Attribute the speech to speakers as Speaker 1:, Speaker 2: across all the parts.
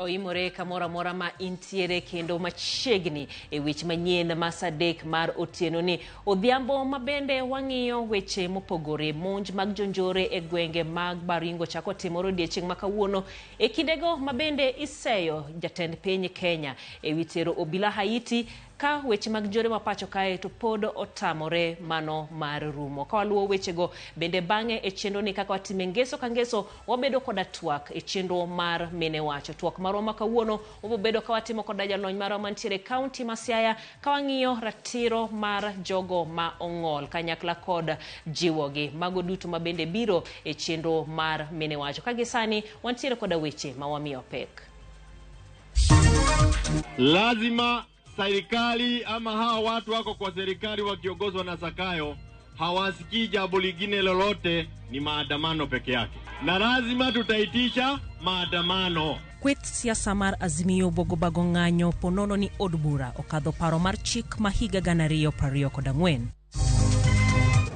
Speaker 1: Oimore kamoro amora ma intiere kendo machiegni e wech manyien ma saa 3 mar otieno ni. Odhiambo mabende wang'iyo weche mopogore. Monj mag jonjore e gwenge mag Baringo chako timore odiechieng' ma kawuono. E kindego mabende iseyo jatend piny Kenya e wi tero obila Haiti ka weche mag njore ma pacho kae to pod otamore mano mar rumo. Ka waluwo wechego bende bang'e e chenro ni kaka watime ngeso ka ngeso wabedo koda twak e chenro mar mine wacho. Twak marwa ma kawuono wabobedo ka watimo koda jalony marwa mantiere e kaunti ma Siaya ka wang'iyo ratiro mar jogo ma ong'ol kanyakla kod jiwogi. Mago duto ma bende biro e chenro mar mine wacho. Ka gi sani wantiere koda weche ma wamiyo pek.
Speaker 2: Lazima serikali ama hawa watu wako kwa serikali wakiongozwa na Zakayo hawasikii jambo lingine lolote, ni maandamano peke yake, na lazima tutaitisha maandamano.
Speaker 1: Kweth siasa mar Azimio bogo bago ng'anyo ponono ni od bura okadho paro mar chik ma higa 2024.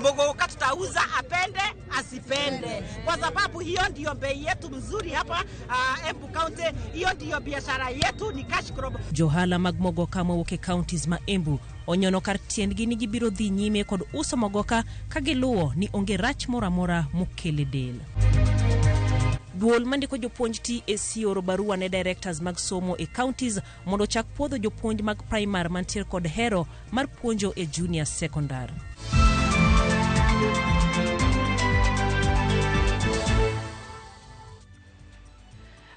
Speaker 3: Mogoka tutauza apende asipende, kwa sababu hiyo ndiyo bei yetu mzuri hapa Embu County. Hiyo ndiyo biashara yetu, ni cash crop.
Speaker 1: Johala mag mogoka mowuok e counties ma Embu onyono kar tiendgi ni gibiro dhi nyime kod uso mogoka ka giluwo ni onge rach moro amora mokele del. Duol mandiko jopuonj TSC oro barua ne directors mag somo e counties mondo ochak puodho jopuonj mag primar mantiere kod hero mar puonjo e junior secondary.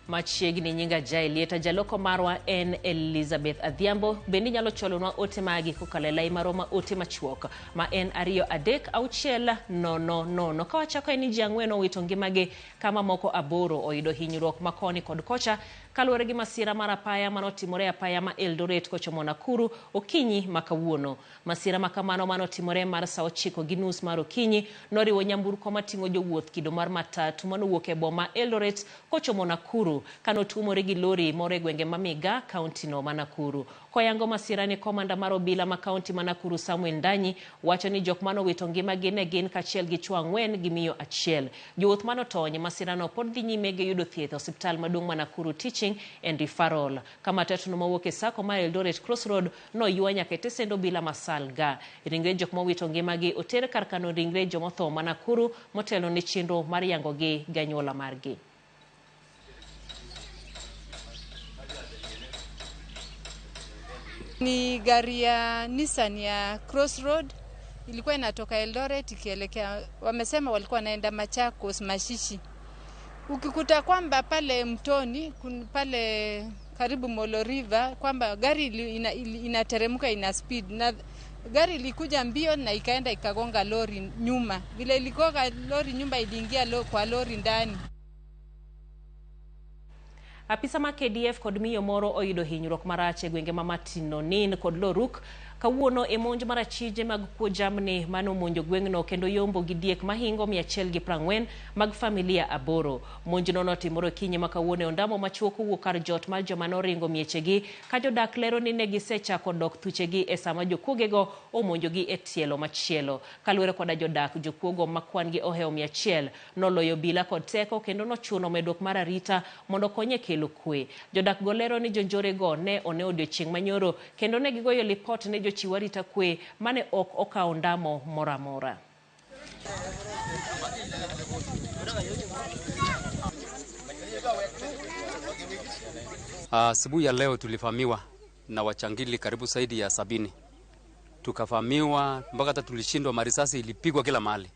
Speaker 1: Machiegni nyinga Jai Lieta, jaloko marwa en Elizabeth Adhiambo. Bende inyalo chwalonwa ote magi kokalo e lai marwa ma ote machuok ma en 2 3 6 0 0. Ka wachako en ni ji 4 owito ngimagi kama moko 8 oyudo hinyruok ma koni kod kocha kaluwore gi masira mar apaya manotimore e apaya ma Eldoret kochomo Nakuru okinyi ma kawuono. Masira ma kamano manotimore mar saa 9:30 mar okinyi noriwo nyamburko mating'o jowuoth kido mar matatu manowuok e boma Eldoret kochomo Nakuru kanotuomore gi lori moro e gwenge ma Miga, kaunti no ma Nakuru. Koyango masira ni komanda mar obila ma kaunti ma Nakuru Samuel Ndanyi wacho ni jok manowito ngimagi ne gin kachiel gi chwo 4 gi miyo 1. Jowuoth manotony e masirano pod dhi nyime gi yudo thieth e osiptal maduong' ma Nakuru Teaching and Referral. Ka matatu no mawuok e sako mar Eldoret Crossroad noywa nyaka e tesend obila ma Salga. Ringre jok mowito ngimagi oter kar kano ringre jomotho ma Nakuru motelo ne chenro mar yangogi gi anyuola margi.
Speaker 4: Ni gari ya Nissan ya Crossroad ilikuwa inatoka Eldoret ikielekea, wamesema walikuwa wanaenda Machakos Mashishi. Ukikuta kwamba pale mtoni pale karibu Molo River kwamba gari inateremka ina speed, na gari ilikuja mbio na ikaenda ikagonga lori nyuma. Vile iligonga lori nyuma iliingia kwa lori ndani.
Speaker 1: Apisa ma KDF kod miyo moro oyudo hinyruok marach e gwenge ma Matinonin kod Loruk kawuono e monj mar achije mag kuo jamni manomonjo gweng'no kendo yombo gi diek mahingo 140 mag familia 8. Monjno notimore okinyi ma kawuono e ondamo machuok kowuok kar jot mar joma noringo miechegi ka jodak lero ni ne gisechako dok thuchegi e sama jokuogego omonjogi e tielo machielo. Kaluwore koda jodak, jokuogo ma kwan gi ohewo 100 noloyo obila kod teko kendo nochuno medruok mar arita mondo okony e kelo kwe. Jodak go lero ni jonjorego ne one odiochieng' manyoro kendo ne gigoyo lipot ne jochiw arita kwe mane ok okawo ndamo moro amora.
Speaker 5: Asubuhi ya leo tulivamiwa na wachangili karibu zaidi ya 70. Tukavamiwa mpaka hata tulishindwa, marisasi ilipigwa kila mahali.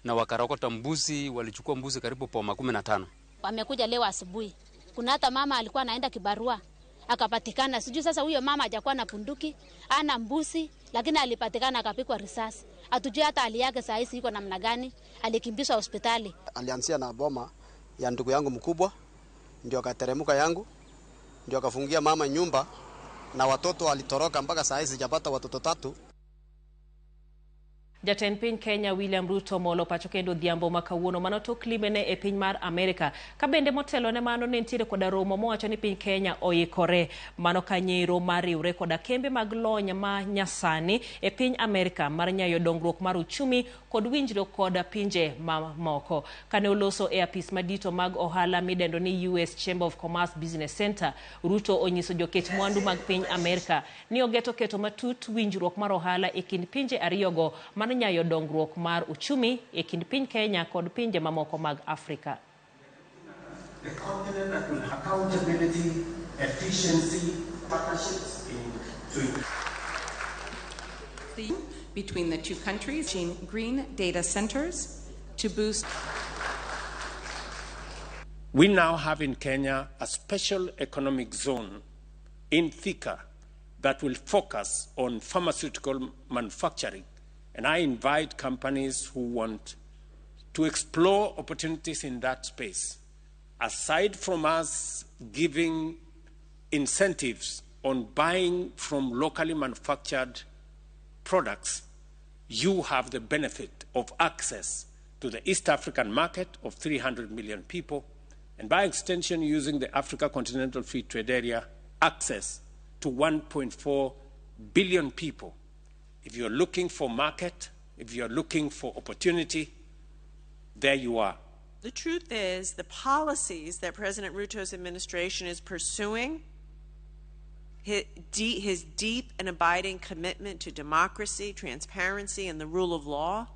Speaker 5: Na wakarokota mbuzi, walichukua mbuzi karibu poma 15.
Speaker 6: Wamekuja leo asubuhi. Kuna hata mama alikuwa anaenda kibarua akapatikana. Sijui sasa huyo mama hajakuwa na bunduki, ana mbuzi, lakini alipatikana akapigwa risasi. Hatujui hata hali yake saa hizi iko namna gani, alikimbizwa hospitali.
Speaker 7: Alianzia na boma ya ndugu yangu mkubwa, ndio akateremka yangu, ndio akafungia mama nyumba na watoto walitoroka mpaka saa hizi sijapata watoto 3.
Speaker 1: Jatend piny Kenya William Ruto molo pacho kendo odhiambo ma kawuono mano tok limene e piny mar Amerika. Ka bende motelo ne mano ne nitiere koda romo mowacho ni piny Kenya oikore mano kanyero mar riwre koda kembe mag lony ma nyasani e piny Amerika mar nyayo dongruok mar uchumi kod winjruok kod pinje mamoko. Kane oloso e apis madito mag ohala midendo ni US Chamber of Commerce Business Center, Ruto onyiso joket mwandu mag piny Amerika ni ogeto keto matut winjruok mar ohala e kind pinje ariyogo mar nyayo dongruok mar uchumi e kind piny Kenya kod pinje mamoko mag Afrika.
Speaker 8: The continent that will accountability, efficiency, partnerships in to
Speaker 9: between the two countries, green data centers to boost.
Speaker 10: We now have in Kenya a special economic zone in Thika that will focus on pharmaceutical manufacturing. And I invite companies who want to explore opportunities in that space. Aside from us giving incentives on buying from locally manufactured products, you have the benefit of access to the East African market of 300 million people, and by extension, using the Africa Continental Free Trade Area, access to 1.4 billion people. If you're looking for market, if you're looking for opportunity, there you are.
Speaker 11: The truth is, the policies that President Ruto's administration is pursuing, his deep and abiding commitment to democracy, transparency, and the rule of law,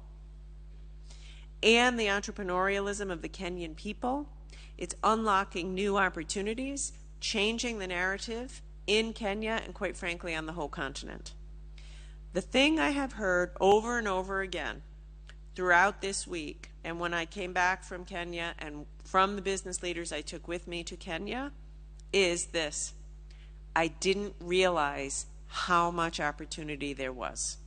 Speaker 11: and the entrepreneurialism of the Kenyan people, it's unlocking new opportunities, changing the narrative in Kenya and, quite frankly, on the whole continent. The thing I have heard over and over again throughout this week, and when I came back from Kenya and from the business leaders I took with me to Kenya, is this: I didn't realize how much opportunity there was.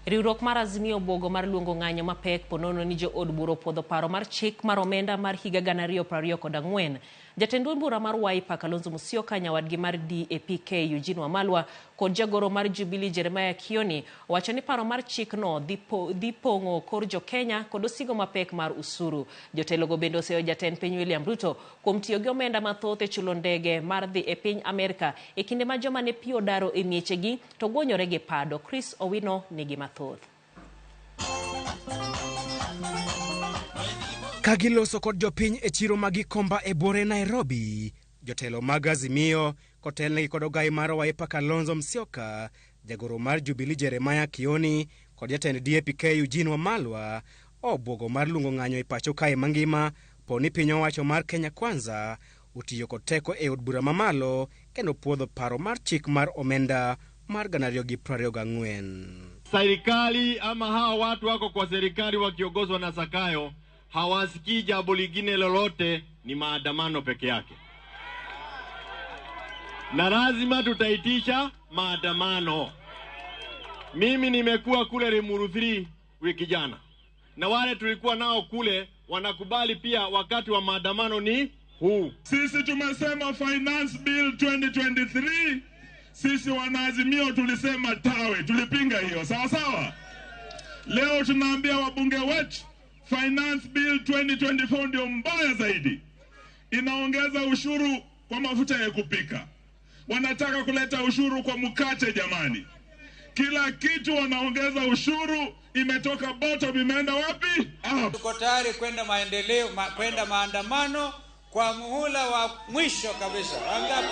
Speaker 1: Riwruok mar Azimio obwogo mar luongo ng'anyo mapek ponono ni jo od bura opuodho paro mar chik mar omenda mar higa 2024. Jatend duond bura mar Wiper Kalonzo Musyoka, nyawadgi mar DAP-K Eugene Wamalwa kod jagoro mar Jubilee Jeremiah Kioni owacho ni paro mar chikno dhi pong'o kor jo Kenya kod osigo mapek mar usuru. Jotelogo bende oseyo jatend piny William Ruto kuom tiyo gi omenda mathoth e chulo ndege mar dhi e piny Amerka e kinde ma joma ne pi odaro e miechegi to gwonyore gi pado. Chris Owino nigi mathoth.
Speaker 12: Ka giloso kod jopiny e chiro ma Gikomba e buore Nairobi, jotelo mag Azimio kotelnegi kod ogai mar Wiper Kalonzo Musyoka, jagoro mar Jubilee Jeremiah Kioni kod jatend DAP-K Eugene Wamalwa obwogo mar luongo ng'anyo e pacho kae mangima po ni piny owacho mar Kenya Kwanza otiyo kod teko e od bura mamalo kendo puodho paro mar chik mar omenda mar 2024.
Speaker 2: Serikali ama hawa watu wako kwa serikali wakiongozwa na Zakayo hawasikii jambo lingine lolote, ni maandamano peke yake. Na lazima tutaitisha maandamano. Mimi nimekuwa kule Limuru 3 wiki jana, na wale tulikuwa nao kule wanakubali pia wakati wa maandamano ni huu.
Speaker 13: Sisi tumesema Finance Bill 2023, sisi wanaazimio tulisema tawe, tulipinga hiyo, sawa sawa. Leo tunaambia wabunge wetu Finance Bill 2024 ndio mbaya zaidi. Inaongeza ushuru kwa mafuta ya kupika. Wanataka kuleta ushuru kwa mkate jamani. Kila kitu wanaongeza ushuru, imetoka bottom imeenda wapi? Up.
Speaker 14: Tuko tayari kwenda maendeleo, kwenda maandamano kwa muhula wa mwisho kabisa. Wangapi?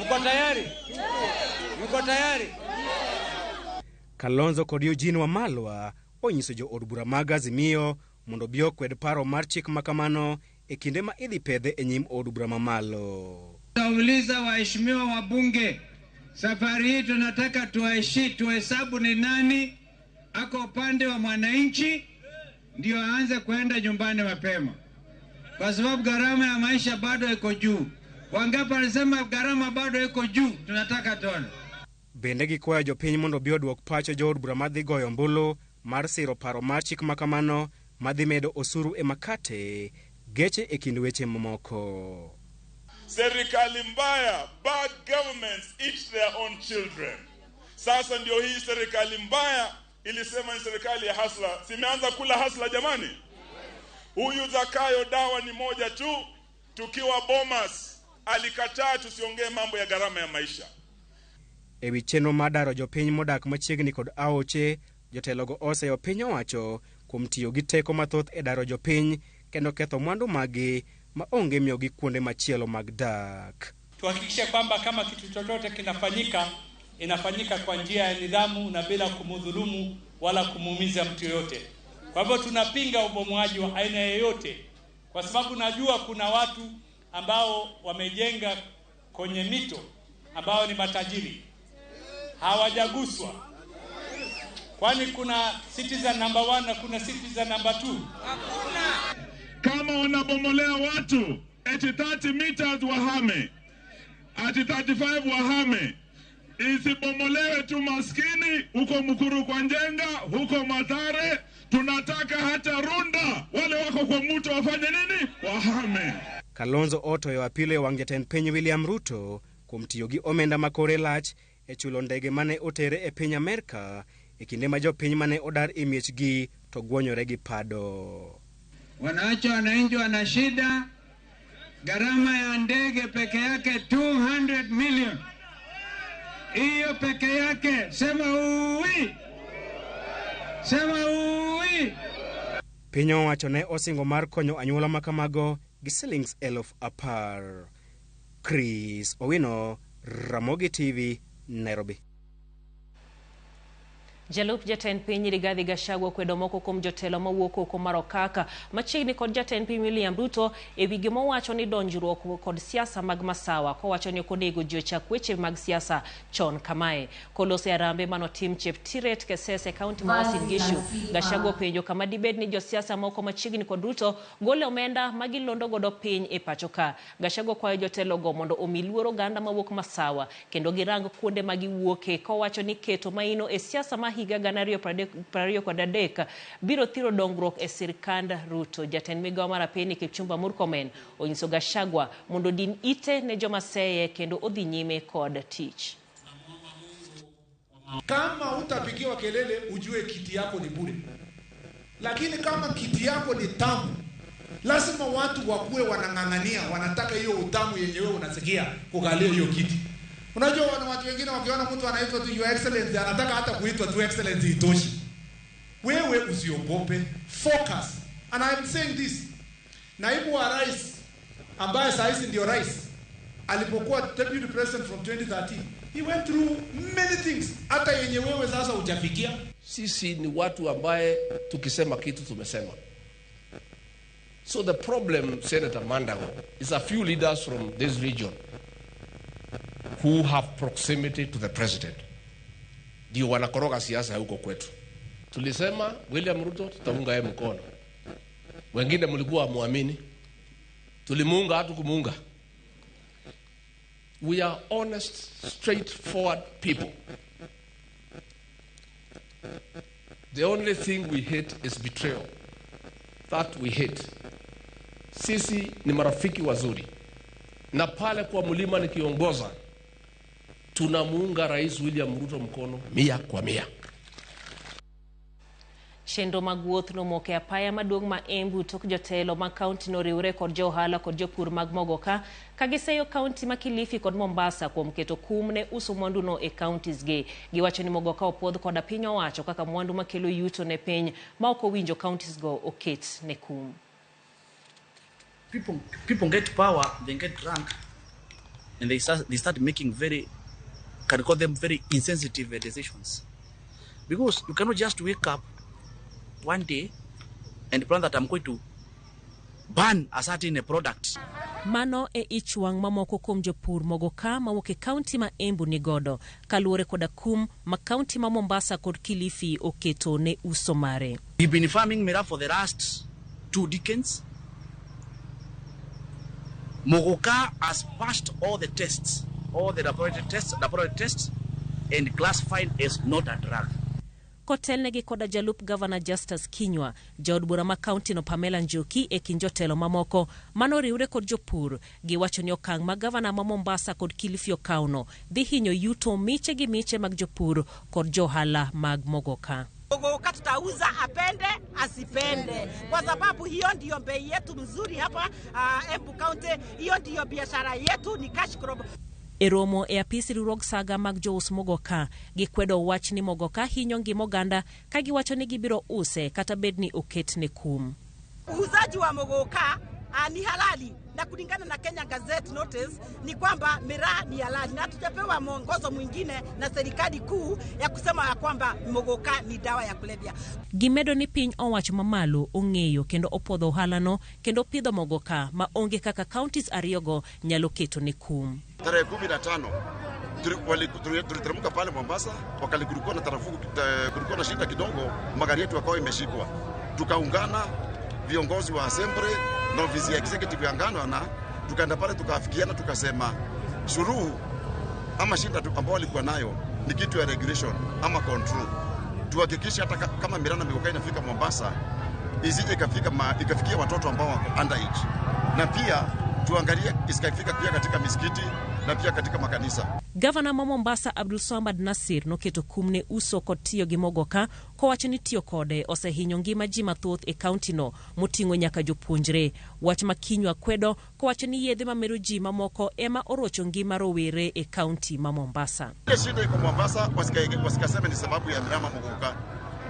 Speaker 14: Mko tayari? Mko tayari?
Speaker 12: Kalonzo kod Eugene Wamalwa onyiso jo od bura mag Azimio mondo obi okwed paro mar chik makamano e kinde ma idhi pedhe e nyim od bura mamalo.
Speaker 14: Nauliza waheshimiwa wabunge, safari hii tunataka tuhesabu ni nani ako upande wa mwananchi ndio aanze kuenda nyumbani mapema, kwa sababu gharama ya maisha bado iko juu. Wangapi wanasema gharama bado iko juu? Tunataka tuone.
Speaker 12: Bende gikwayo jopiny mondo obi oduok pacho jo od bura madhi goyo ombulu mar siro paro mar chik makamano madhi medo osuru e makate, geche e kind weche mamoko.
Speaker 13: Serikali mbaya, bad governments eat their own children. Sasa ndio hii serikali mbaya ilisema ni serikali ya hasla. Simeanza kula hasla jamani. Huyu Zakayo dawa ni moja tu. Tukiwa Bomas alikataa tusiongee mambo ya gharama ya maisha.
Speaker 12: Ewi chenro mar daro jopiny modak machiegni kod aoche, jotelogo oseyo piny owacho kuom tiyo gi teko mathoth e daro jopiny kendo ketho mwandu maggi ma onge miyogi kuonde machielo mag dak.
Speaker 15: Tuhakikishe kwamba kama kitu chochote kinafanyika, inafanyika kwa njia ya nidhamu na bila kumudhulumu wala kumuumiza mtu yoyote. Kwa hivyo tunapinga ubomoaji wa aina yoyote, kwa sababu najua kuna watu ambao wamejenga kwenye mito ambao ni matajiri hawajaguswa. Kwani kuna citizen number 1 na kuna citizen number 2?
Speaker 13: Kama wanabomolea watu eti 30 meters wahame, ati 35 wahame, isibomolewe tu maskini huko Mukuru kwa Njenga, huko Mathare. Tunataka hata Runda wale wako kwa mto wafanye nini? Wahame.
Speaker 12: Kalonzo otoyo apilo e wang' jatend piny William Ruto kuom tiyo gi omenda makore lach e chulo ndege mane otere e piny Amerka e kinde ma jopiny mane odar e miechgi to gwonyore gi pado.
Speaker 14: Wanaacha wananchi wana shida. Gharama ya ndege peke yake 200 million. Hiyo peke yake, sema uwi. Sema uwi.
Speaker 12: Piny owacho ne osingo mar konyo anyuola makamago gi silings 10,000. Chris Owino, Ramogi TV, Nairobi.
Speaker 1: Jalup jatend piny Rigathi Gachagua okwedo moko kuom jotelo mawuok oko mar okaka machiegni kod jatend piny William Ruto e wi gima owacho ni donjruok kod siasa mag masawa, kowacho ni ok onego ji ochak weche mag siasa chon kamae. Koloso e arambe manotim Cheptiret Kesese, kaunti ma Uasin Gishu, Gachagua openjo kama dibed ni josiasa moko machiegni kod Ruto golo omenda ma gilondo godo piny e pacho ka. Gachagua kwayo jotelogo mondo omi luor oganda mawuok masawa kendo girang kuonde ma giwuoke, kowacho ni keto maino e siasa ma higa 2023 biro thiro dongruok e sirkand Ruto. Jatend migao mar apeni Kipchumba Murkomen onyiso Gachagua mondo din ite ne joma seye kendo odhi nyime kod tich.
Speaker 16: Kama utapigiwa kelele ujue kiti yako ni bure, lakini kama kiti yako ni tamu, lazima watu wakuwe wanang'ang'ania, wanataka hiyo utamu yenye wewe unasikia kukalia hiyo kiti. Unajua wana watu wengine wakiona mtu anaitwa tu Your Excellency, anataka hata kuitwa tu Excellency itoshi. Wewe usiogope, focus. And I'm saying this, naibu wa rais ambaye saa hizi ndio rais, alipokuwa deputy president from 2013, he went through many things hata yenye wewe sasa hujafikia.
Speaker 17: Sisi ni watu ambaye tukisema kitu tumesema. So the problem, Senator Mandago, is a few leaders from this region who have proximity to the president. Ndio wanakoroga siasa huko kwetu. Tulisema William Ruto tutaunga yeye mkono. Wengine mlikuwa muamini. Tulimuunga hatu kumuunga. We are honest, straightforward people. The only thing we hate is betrayal. That we hate. Sisi ni marafiki wazuri. Na pale kwa mlima nikiongoza, tunamuunga Rais William Ruto mkono 100%.
Speaker 1: Chenro mag wuoth nomoko e apaya maduong' ma Embu tok jotelo mag kaunti noriwre kod jo ohala kod jopur mag mogo ka giseyo kaunti ma Kilifi kod Mombasa kuom keto kum ne uso mwanduno e counties gi. Giwacho ni mogo ka opuodh koda piny owacho kaka mwandu makelo yuto ne piny ma ok owinjo counties go oket ne kum.
Speaker 18: People get power, they get drunk, and they start making very, can call them very insensitive decisions. Because you cannot just wake up one day and plan that I'm going to ban a certain product.
Speaker 1: Mano e ich wang' mamoko kuom jopur mogo ka mawuok e kaunti ma Embu ni godo kaluwore koda kum ma kaunti ma Mombasa kod Kilifi oketo ne uso mare.
Speaker 18: We've been farming miraa for the last 2 decades. Mogoka has passed all the tests, all the laboratory tests, and classified as not a drug.
Speaker 1: Kotelnegi koda jalup gavana Justus Kinyua, jaod bura ma kaunti no Pamela Njoki e kind jotelo mamoko manoriwre kod jopur, giwacho ni okang' ma gavana ma Mombasa kod Kilifi okawno dhi hinyo yuto miche gi miche mag jopur kod johala mag mogoka.
Speaker 3: Mogoka tutauza apende asipende, kwa sababu hiyo ndiyo bei yetu mzuri hapa Embu County. Hiyo ndiyo biashara yetu, ni cash crop.
Speaker 1: E romo e apis riwruog saga mag jous mogoka, gikwedo wach ni mogoka hinyo ngima oganda ka giwacho ni gibiro use kata bed ni oketne kum.
Speaker 3: Uuzaji wa mogoka ni halali na kulingana na Kenya Gazette Notice ni kwamba miraa ni halali, na hatujapewa mwongozo mwingine na serikali kuu ya kusema ya kwamba mogoka ni dawa ya kulevya.
Speaker 1: Gimedo ni piny owacho mamalo ong'eyo kendo opuodho ohalano kendo pidho mogoka ma onge kaka counties ariyogo nyalo keto ne kum.
Speaker 19: Tarehe 15 tuliteremka pale Mombasa, wakati kulikuwa na tarafuku, kulikuwa na shida kidogo, magari yetu yakawa imeshikwa. Tukaungana viongozi wa assembly na ofisi ya executive ya ngano, na tukaenda pale tukaafikiana, tukasema suluhu ama shida ambao walikuwa nayo ni kitu ya regulation ama control. Tuhakikishe hata kama miraa na migoka inafika Mombasa isije ikafikia watoto ambao wako underage, na pia tuangalie isikafika pia katika misikiti na pia katika makanisa.
Speaker 1: Gavana ma Mombasa Abdulswamad Nassir noketo kum ne uso kod tiyo gi mogoka kowacho ni tiyo kode osehinyo ngima ji mathoth e kaunti no moting'o nyaka jopuonjre. Wach ma Kinyua kwedo kowacho ni yedhe mamero ji mamoko ema orocho ngima rowere e kaunti ma Mombasa.
Speaker 19: Ile shida iko Mombasa, wasikaseme ni sababu ya miraa mogoka.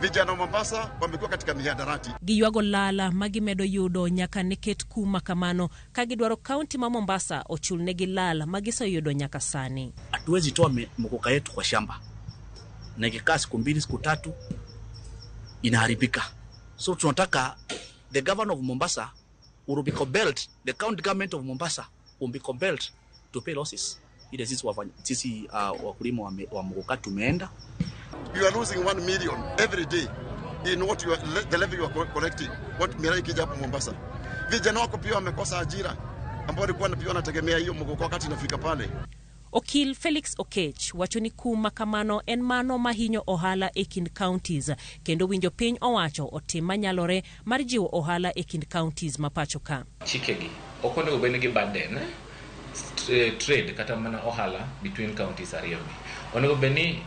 Speaker 19: Vijana wa Mombasa wamekuwa katika mihadarati.
Speaker 1: Giywago lala magimedo yudo nyaka ne ket kum ma kamano ka gidwaro kaunti ma Mombasa ochulnegi lal magiseyudo nyaka sani.
Speaker 18: Hatuwezi toa mogoka yetu kwa shamba, na ikikaa siku 2 siku 3 inaharibika. So tunataka the governor of Mombasa will be compelled, the county government of Mombasa will be compelled to pay losses. Ile sisi wakulima wa mogoka tumeenda.
Speaker 19: You are losing 1 million every day in what you are, the level you are collecting. What miraa ikija hapo Mombasa. Vijana wako pia wamekosa ajira ambao walikuwa pia wanategemea hiyo mogoka wakati inafika pale.
Speaker 1: Okil Felix Okech wacho ni kum ma kamano en mano mahinyo ohala e kind counties kendo winjo piny owacho otim manyalore mar jiwo ohala e kind counties ma pacho ka.
Speaker 20: Chikegi ok onego bed ni gi burden trade kata mana ohala between counties ariyogi. Onego bed ni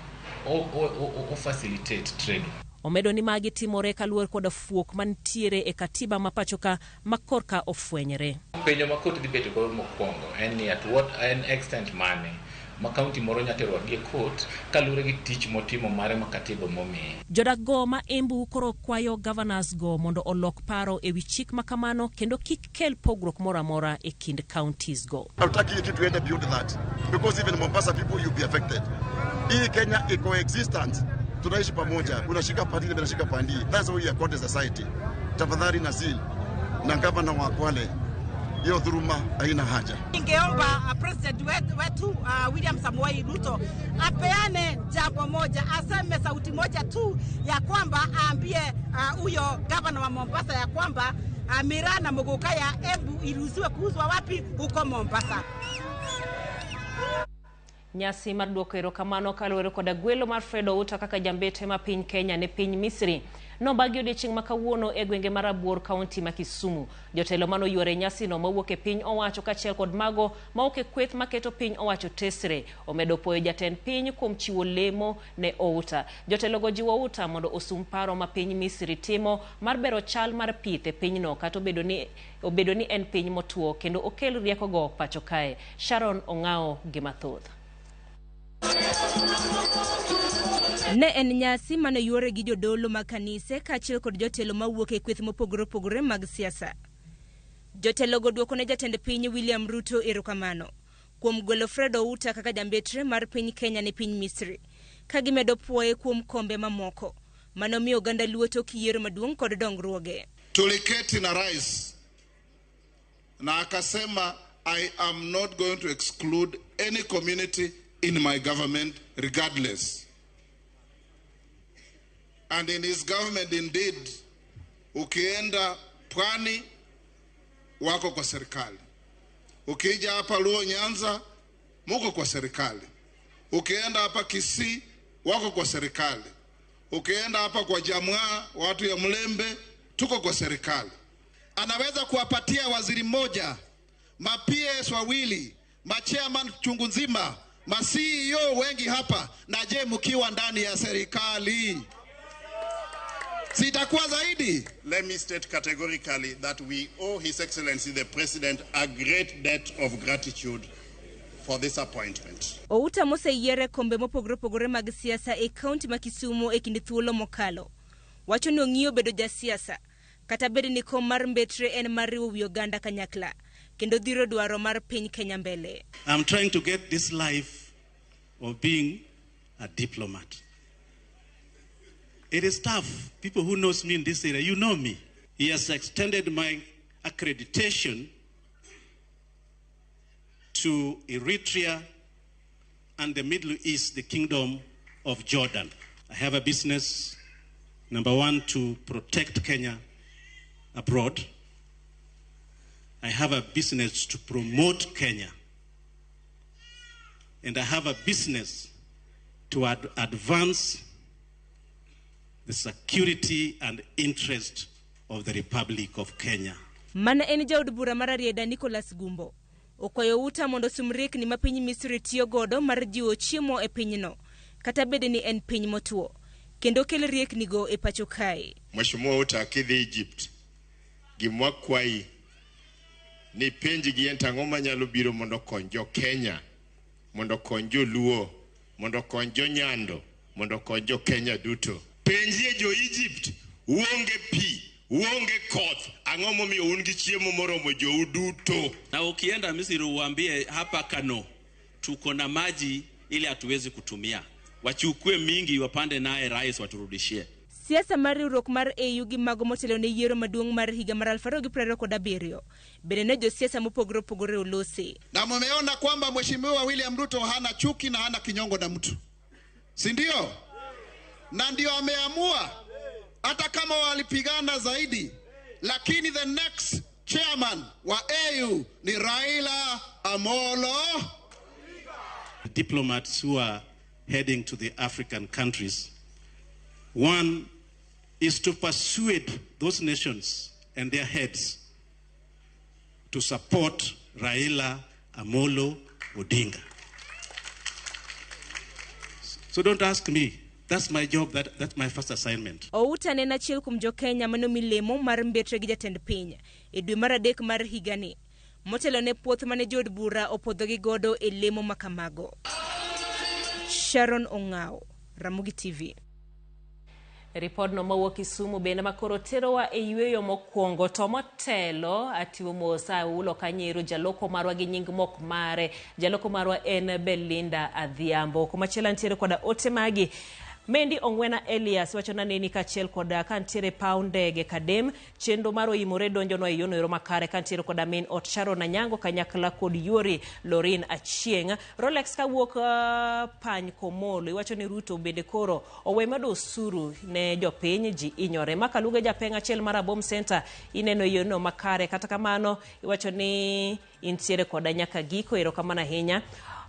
Speaker 20: o facilitate trade.
Speaker 1: Omedo ni magi timore kaluwore koda fuok mantiere e katiba ma pacho ka ma korka ofwenyre.
Speaker 20: Penjo ma kot dhi bedo godo mokwongo en ni at what an extent mane ma county moro nyalo tero e court kaluwore gi tich motimo mare ma katiba momiye.
Speaker 1: Jodak go ma Embu koro kwayo governors go mondo olok paro ewi chik ma kamano kendo kik kel pogruok moro amora e kind counties go.
Speaker 19: Hatutaki hii kitu iende beyond that because even Mombasa people you'll be affected. Hii Kenya coexistence, tunaishi pamoja, unashika pandi na unashika pandi. That's how we are called as a society. Tafadhali Nassir na gavana wa Kwale, hiyo dhuluma haina haja.
Speaker 3: Ningeomba president wetu William Samoei Ruto apeane jambo moja, aseme sauti moja tu ya kwamba aambie huyo gavana wa Mombasa ya kwamba miraa na mogoka ya Embu iruhusiwe kuuzwa wapi? Huko Mombasa.
Speaker 1: Nyasi mar duoko erokamano kaluwore koda gwelo mar Fred Outa kaka jambete ma piny Kenya ne piny Misri nobagi odiechieng' ma kawuono e gwenge mar Abuor kaunti ma Kisumu. Jotelo manoyuore nyasino mowuok e piny owacho kaachiel kod mago mawuok e kweth maketo piny owacho tesre omedo puoyo jatend piny kuom chiwo lemo ne Outa. Jotelogo jiwo Outa mondo osum paro ma piny Misri timo mar bero chal mar pith e pinyno kata obedo ni en piny motuo kendo okel riekogo pacho kae. Sharon Ong'ao gi mathoth.
Speaker 21: Ne en nyasi mane yuore gi jodolo mag kanise kaachiel kod jotelo mawuok e kweth mopogore opogore mag siasa. Jotelogo duoko ne jatend piny William Ruto erokamano kuom gwelo Fred Outa kaka jambetre mar piny Kenya ne piny Misri, ka gimedo puoye kuom kombe mamoko manomiyo oganda Luo tok yiero maduong' kod dongruoge.
Speaker 22: Tuliketi na rais na akasema, I am not going to exclude any community in my government regardless. And in his government indeed, ukienda pwani wako kwa serikali, ukija hapa Luo Nyanza muko kwa serikali, ukienda hapa Kisii wako kwa serikali, Ukienda hapa kwa Jamwa, watu ya Mlembe, tuko kwa serikali. Anaweza kuwapatia waziri mmoja, ma PS wawili, ma chairman chungu nzima, ma CEO wengi hapa. Na je, mkiwa ndani ya serikali sitakuwa zaidi?
Speaker 4: Let me state categorically that we owe His Excellency the President a great debt of gratitude for this appointment.
Speaker 21: Outa moseyier kombe mopogore opogore mag siasa e kaunti ma Kisumu e kind thuolo mokalo. Wacho ni ong'iyo bedo jasiasa, kata bed ni kom mar mbetre en mar riwo wi oganda kanyakla, kendo dhiro dwaro mar piny Kenya mbele.
Speaker 5: I'm trying to get this life of being a diplomat. It is tough. People who knows me in this area, you know me. He has extended my accreditation to Eritrea and the Middle East, the Kingdom of Jordan. I have a business, number one, to protect Kenya abroad. I have a business to promote Kenya. And I have a business to advance the security and interest of the Republic of Kenya.
Speaker 21: Mana en jaod bura mar Rarieda Nicholas Gumbo okwayo Outa mondo osum riekni ma piny Misri tiyo godo mar jiwo chiemo e pinyno, kata bed ni en piny motwo, kendo kel rieknigo e pacho kae.
Speaker 23: Mheshimiwa Outa, kidhi Egypt, gima wakwayi ni penjgi en tang'o manyalo biro mondo okony jo Kenya, mondo okony joluo, mondo okony jo Nyando, mondo okony jo Kenya duto. Penjie jo Egypt, uonge pi, uonge koth, ang'o momiyo un gi chiemo moromo jou duto?
Speaker 24: Na ukienda Misri uambie hapa Kano tuko na maji ili hatuwezi kutumia, wachukue mingi wapande naye rais waturudishie.
Speaker 21: Siasa mar riwruok mar AU gi mago motelo ne yiero maduong' mar higa mar 2027 bende ne josiasa mopogore opogore olose.
Speaker 22: Na mumeona kwamba Mheshimiwa William Ruto hana chuki na hana kinyongo na mtu, si ndio? Na ndio ameamua hata kama walipigana zaidi, lakini the next chairman wa AU ni Raila Amolo.
Speaker 5: The diplomats who are heading to the African countries, one is to persuade those nations and their heads to support Raila Amolo Odinga. So don't ask me. That's my job, that's my first assignment.
Speaker 21: Outa ne en achiel kuom jo-Kenya manomi lemo mar mbetre gi jatend piny e dwe mar adek mar higani, motelo ne puoth mane jood bura opwodhogi godo e lemo makamago. Sharon Ong'ao, Ramogi TV.
Speaker 1: Ripodno mawuok Kisumu bende makoro terowa e yweyo mokwongo, to motelo atiwo mos aulo kanyiero jaloko marwa gi nying mok mare. Jaloko marwa en Belinda Adhiambo. Kumachielo nitiere koda ote magi. Mendi Ongwena Elias wacho na neni kaachiel koda kantiere paw ndege Kadem, chenro mar oimore donjonwa e yono ero makare kantiere koda min ot Sharon Anyango kanyakla kod yuori Lorin Achieng'. Rolex kawuok Pany Komolo iwacho ni Ruto bende koro owe medo osuru ne jopiny, ji inyore. Makaluge japeng' achiel mar Abom Center ineno e yono makare, kata kamano iwacho ni intiere koda nyaka giko. Erokamano ahinya.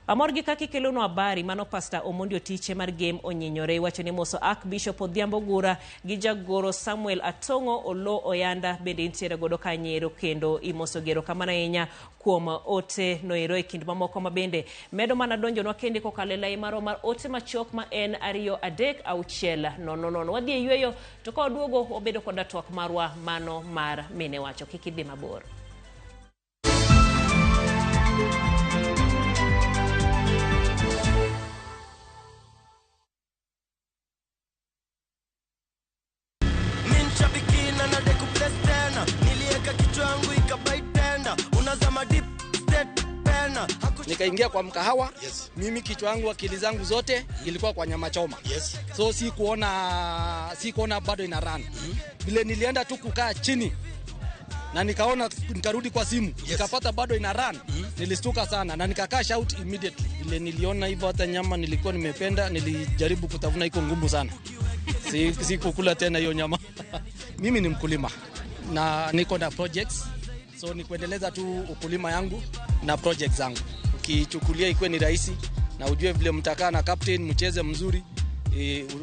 Speaker 1: Amor gi kaka ikelonwa habari. Mano Pastor Omondi Otiche mar Game Onyinyore iwacho ni moso Archbishop Odhiambo Gura gi jagoro Samuel Atong'o Olo Oyanda bende intiere godo kanyiero kendo imoso gero kamano ahinya kuom ote noero e kind mamoko ma bende medo mana donjonwa kende kokalo e lai marwa mar ote machuok ma en 2 3 6 0 0. Wadhi e yweyo to ka waduogo wabedo koda twak marwa mano mar mine wacho. Kik idhi mabor.
Speaker 25: Nikaingia kwa mkahawa. Yes. Mimi kichwa yangu akili zangu zote ilikuwa kwa nyama choma. Yes. So sikuona bado ina run. Vile nilienda tu kukaa chini na nikaona, nikarudi kwa simu. Yes. Nikapata bado ina run. Nilistuka sana na nikakaa shout immediately. Vile niliona hivyo hata nyama nilikuwa nimependa, nilijaribu kutafuna, iko ngumu sana. Sikukula tena hiyo nyama. Mimi ni mkulima na niko na projects. So ni kuendeleza tu ukulima yangu na projects zangu. Ukichukulia ikuwe ni rahisi na ujue vile mtakaa na captain mcheze mzuri,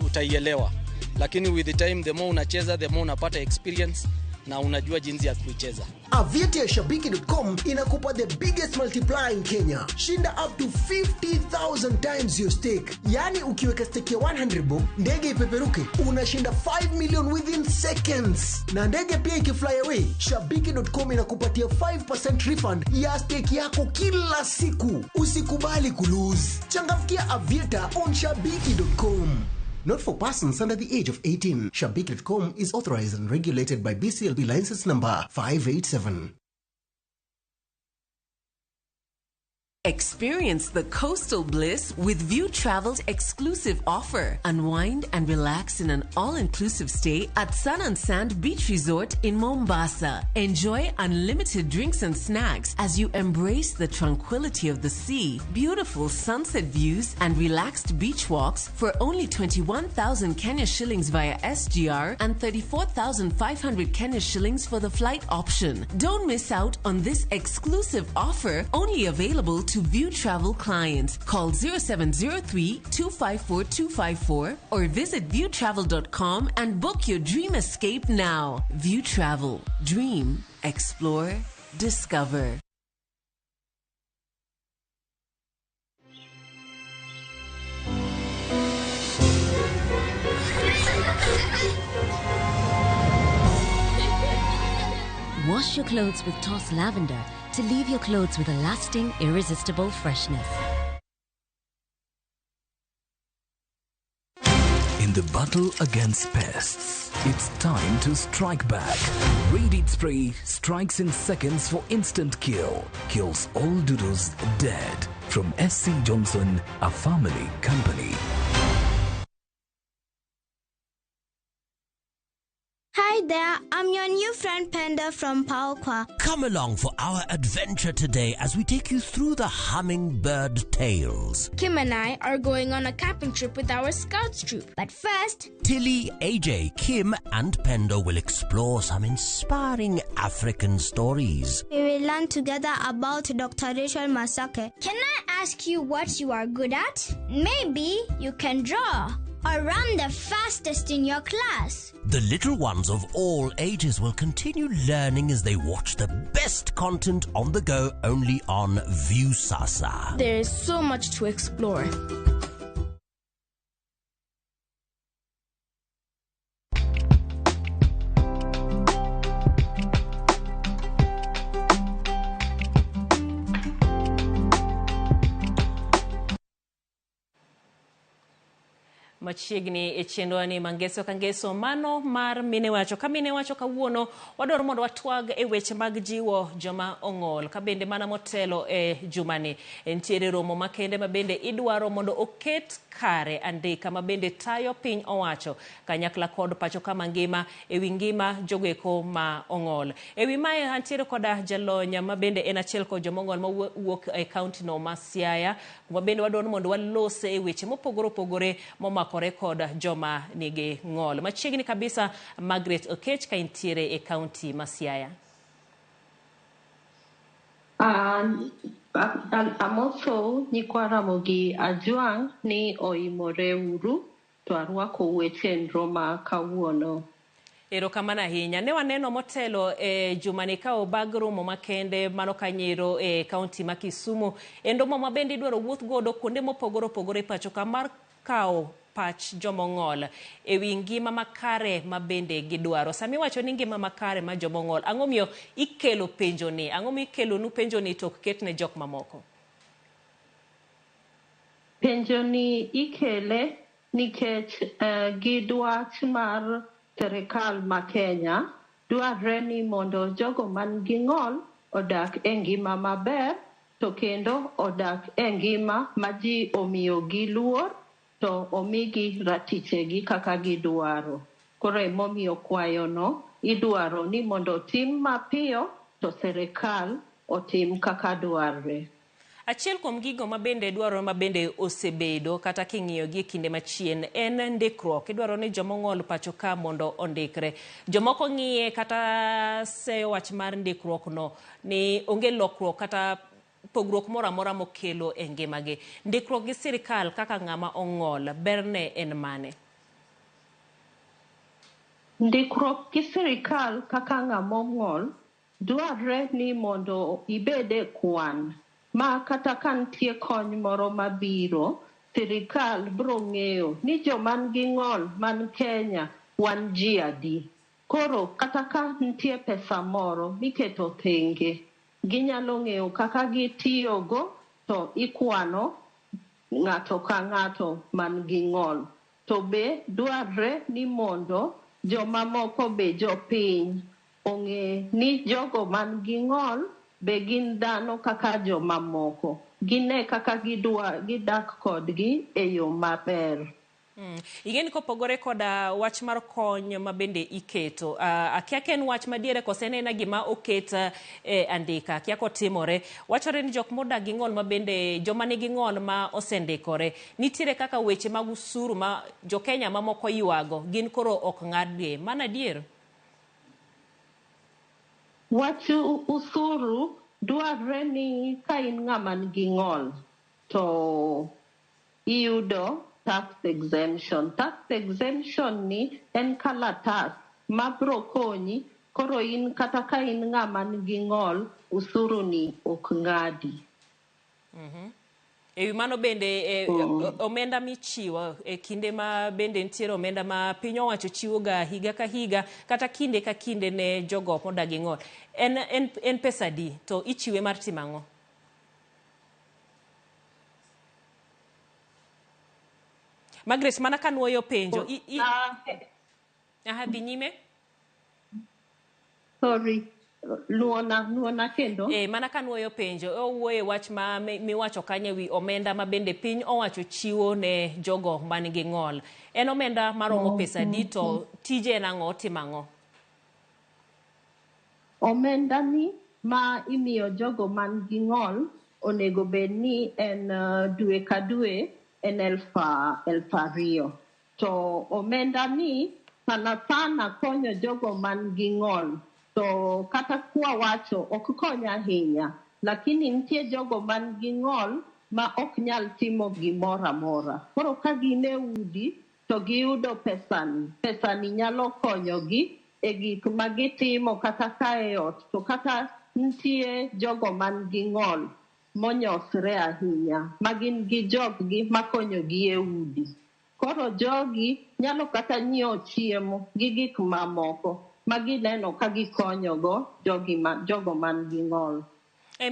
Speaker 25: utaielewa. Lakini with the time, the more unacheza, the more unapata experience na unajua jinsi ya kuicheza.
Speaker 6: Aviator ya Shabiki.com inakupa the biggest multiplier in Kenya. Shinda up to 50,000 times your stake. Yaani ukiweka stake ya 100 bob, ndege ipeperuke, unashinda 5 million within seconds. Na ndege pia ikifly away, Shabiki.com inakupatia 5% refund ya stake yako kila siku. Usikubali kulose. Changamkia Aviator on Shabiki.com. Not for persons under the age of 18. Shabiki.com is authorized and regulated by BCLB license number 587.
Speaker 7: Experience the coastal bliss with View Travel's exclusive offer. Unwind and relax in an all-inclusive stay at Sun and Sand Beach Resort in Mombasa. Enjoy unlimited drinks and snacks as you embrace the tranquility of the sea, beautiful sunset views, and relaxed beach walks for only 21,000 Kenya shillings via SGR and 34,500 Kenya shillings for the flight option. Don't miss out on this exclusive offer, only available to View Travel clients. Call 0703 254 254 or visit viewtravel.com and book your dream escape now. View Travel. Dream, explore, discover.
Speaker 8: Wash your clothes with Toss Lavender to leave your clothes with a lasting, irresistible freshness.
Speaker 9: In the battle against pests, it's time to strike back. Raid Spray strikes in seconds for instant kill. Kills all doodles dead. From SC Johnson, a family company.
Speaker 10: Hi there, I'm your new friend Penda from Palqua.
Speaker 26: Come along for our adventure today as we take you through the hummingbird tales.
Speaker 10: Kim and I are going on a camping trip with our scouts troop. But first,
Speaker 26: Tilly, AJ, Kim, and Pendo will explore some inspiring African stories.
Speaker 10: We will learn together about Dr. Rachel Masake. Can I ask you what you are good at? Maybe you can draw or run the fastest in your class.
Speaker 26: The little ones of all ages will continue learning as they watch the best content on the go only on Viusasa.
Speaker 10: There is so much to explore.
Speaker 1: Machiegni e chenro ni mangeso ka ngeso mano mar mine wacho ka mine wacho kawuono wadwaro mondo watwag e weche mag jiwo joma ong'ol ka bende mana motelo e jumani nitiere romo makende ma bende idwaro mondo oket kare andika ma bende tayo piny owacho kanyakla kod pacho kama ngima ewi ngima jogoeko ma ong'ol. Ewi mae antiere koda jalony ma bende en achiel kod joma ong'ol mawuok e kaunti no ma Siaya kuma bende wadwaro mondo walose e weche mopogore opogore momakore kod joma nigi ng'ol. Machiegni kabisa Margaret Okech ka intiere e kaunti ma Siaya.
Speaker 27: Amoso nyikwa Ramogi Ajwang' ni oimore uru to arwako e chenro ma kawuono.
Speaker 1: Erokamano ahinya. Ne waneno motelo e jumani ka obag romo makende mano kanyero e kaunti ma Kisumu. En romo ma bende idwaro wuoth godo kuonde mopogore opogore e pacho ka mar kawo pach jomong'ol ewi ngima makare ma bende gidwaro. Sami wacho ni ngima makare ma jomong'ol, ang'o miyo ikelo penjo ni? Ang'o miyo ikelonu penjo ni to ok ket ne jok mamoko?
Speaker 27: Penjo ni ikele nikech gi dwach mar sirikal ma Kenya dwarre ni mondo jogo man gi ng'ol odak e ngima maber to kendo odak e ngima ma ji omiyogi luor to omigi ratichegi kaka gidwaro. Koro emomiyo kwayono idwaro ni mondo otim mapiyo to sirikal otim kaka dwarre.
Speaker 1: Achiel kuom gigo ma bende dwarore ma bende osebedo kata king'iyo gi e kinde machien en ndikruok. Idwaro ni jomong'ol pacho ka mondo ondikre. Jomoko ng'iye kata seyo wach mar ndikruok no ni onge lokruok kata pogruok moro amora mokelo e ngimagi. Ndikruok gi sirikal kaka ng'ama ong'ol berne en mane?
Speaker 27: Ndikruok gi sirikal kaka ng'ama ong'ol dwarre ni mondo ibed e kwan ma kata ka nitie kony moro mabiro, sirikal biro ng'eyo ni joma nigi ng'ol man Kenya wan ji adi. Koro kata ka nitie pesa moro miketo thenge, ginyalo ng'eyo kaka gitiyogo to ikwano ng'ato ka ng'ato man gi ng'ol. To be dwarre ni mondo jomamoko be jopiny ong'e ni jogo man gi ng'ol be gin dhano kaka jomamoko. Gine kaka gidwa gidak kodgi e yo maber.
Speaker 1: Ing'e ni kopogore koda wach mar kony ma bende iketo, akia ka en wach madiere kose en aena gima oket e andika, akia kotimore. Wachore ni jok modak gi ng'ol ma bende joma nigi ng'ol ma osendikore, nitiere kaka weche mag usuru ma jokenya mamoko ywago, gin koro ok ng'adgi. Mano adier?
Speaker 27: Wach usuru dwarre ni ka in ng'ama nigi ng'ol to iyudo tax exemption. Tax exemption ni en kalatas ma bro konyi koro in kata ka in ng'ama nigi ng'ol, usuru ni ok ng'adi.
Speaker 1: E wi mano bende omenda michiwo e kinde ma bende nitiere omenda ma piny owacho chiwo ga higa ka higa kata kinde ka kinde ne jogo modak gi ng'ol. En pesa adi to ichiwe mar timo ang'o? Margaret, mana ka nuoyo penjo. Aha, dhi nyime.
Speaker 27: Sorry, nuona kendo.
Speaker 1: Mana ka nuoyo penjo, owuoyo e wach ma miwacho kanyo ewi omenda ma bende piny owacho chiwo ne jogo man gi ng'ol. En omenda maromo pesa adi to tije en ang'o, otimo ang'o?
Speaker 27: Omenda ni ma imiyo jogo man gi ng'ol onego bed ni en dwe ka dwe en 2,000. To omenda ni sana sana konyo jogo man gi ng'ol. To kata kwa wacho ok kony ahinya, lakini nitie jogo man gi ng'ol ma ok nyal timo gimoro amora. Koro ka gin e udi to giyudo pesani. Pesani nyalo konyogi e gik ma gitimo kata ka e ot, to kata nitie jogo man gi ng'ol monyosre ahinya, ma gin gi joggi makonyogi e udi. Koro jogi nyalo kata nyiewo chiemo gi gik mamoko ma gineno ka gikonyogo jogo man gi ng'ol.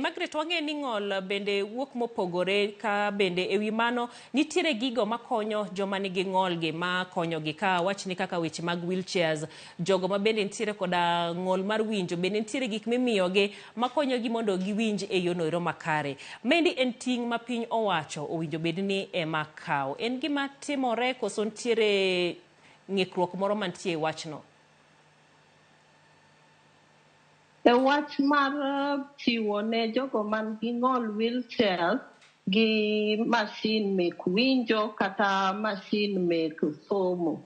Speaker 1: Margaret, wang'e ni ng'ol bende wuok mopogore ka bende ewi mano nitiere gigo makonyo joma nigi ng'ol gi makonyogi ka wachni kaka weche mag wheelchairs, jogo ma bende nitiere koda ng'ol mar winjo bende nitiere gik mimiyogi makonyogi mondo giwinj e yono ero makare. Maendi en ting' ma piny owacho owinjo bed ni ema kawo. En gima timore koso nitiere ng'ikruok moro mantie e wachno?
Speaker 27: E wach mar chiwo ne jogo man gi ng'ol wheelchairs gi mashin mek winjo kata mashin mek somo,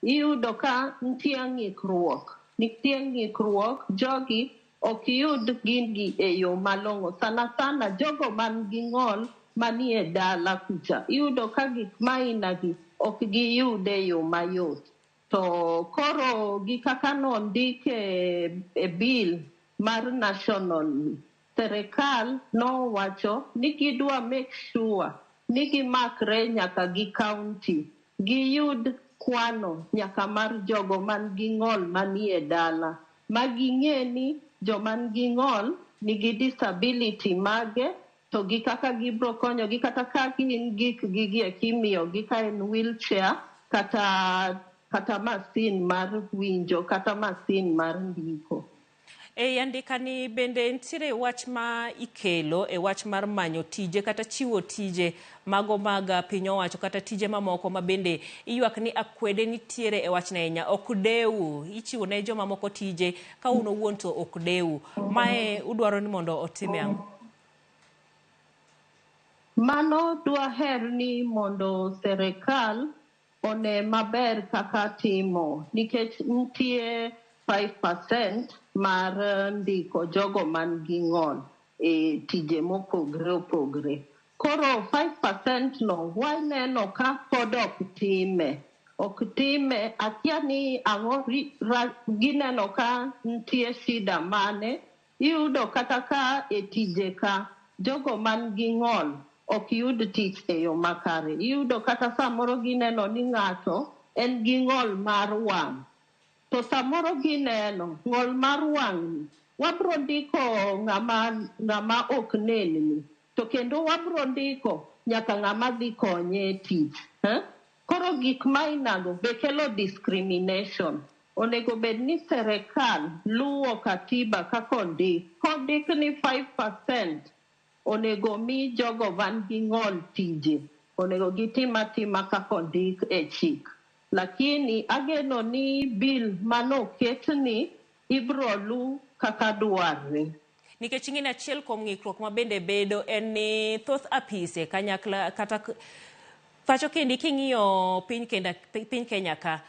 Speaker 27: iyudo ka nitie ng'ikruok. Nitie ng'ikruok, jogi ok yud gigi e yo malong'o. Sana sana jogo man gi ng'ol manie dala kucha, iyudo ka gik mainagi ok giyud e yo mayot. To koro gi kaka nondik e bill mar national, serikal nowacho ni gidwa make sure ni gimakre nyaka gi county, giyud kwano nyaka mar jogo man gi ng'ol manie dala, ma ging'e ni joma nigi ng'ol nigi disability mage, to gi kaka gibro konyogi kata ka gin gik gigi eki imiyogi ka en wheelchair kata masin mar winjo kata masin mar ndiko.
Speaker 1: E andika ni bende nitiere wach ma ikelo e wach mar manyo tije kata chiwo tije mago mag piny owacho kata tije mamoko ma bende iywak ni akwede nitiere e wachno ahinya. Ok dewu, ichiwo ne joma moko tije ka un owuon to ok dewu. Mae udwaro ni mondo otime ang'o?
Speaker 27: Mano dwaher ni mondo serikal one maber kaka timo, nikech nitie 5% mar ndiko jogo man gi ng'ol e tije mopogre opogre. Koro 5% no waneno ka pod ok time. Ok time, akia ni ang'o gineno ka nitie shida mane. Iyudo kata ka e tije ka jogo man gi ng'ol ok yud tich e yo makare. Iyudo kata samoro gineno ni ng'ato en gi ng'ol mar wang', to samoro gineno ng'ol mar wang' wabro ndiko ng'ama ok nenni, to kendo wabro ndiko nyaka ng'ama dhi konye e tich, eh? Koro gik ma inago be kelo discrimination. Onego bed ni serikal luwo katiba kaka ondik. Kondik ni 5% onego mi jogo man gi ng'ol tije, onego gitim atima kaka ondik e chik. Lakini ageno ni bill manoketni ibro lu kaka dwarre.
Speaker 1: Nikech ing'e ni achiel kuom ng'ikruok ma bende bedo en ni thoth apise kanyakla kata pacho kendi king'iyo piny Kenya ka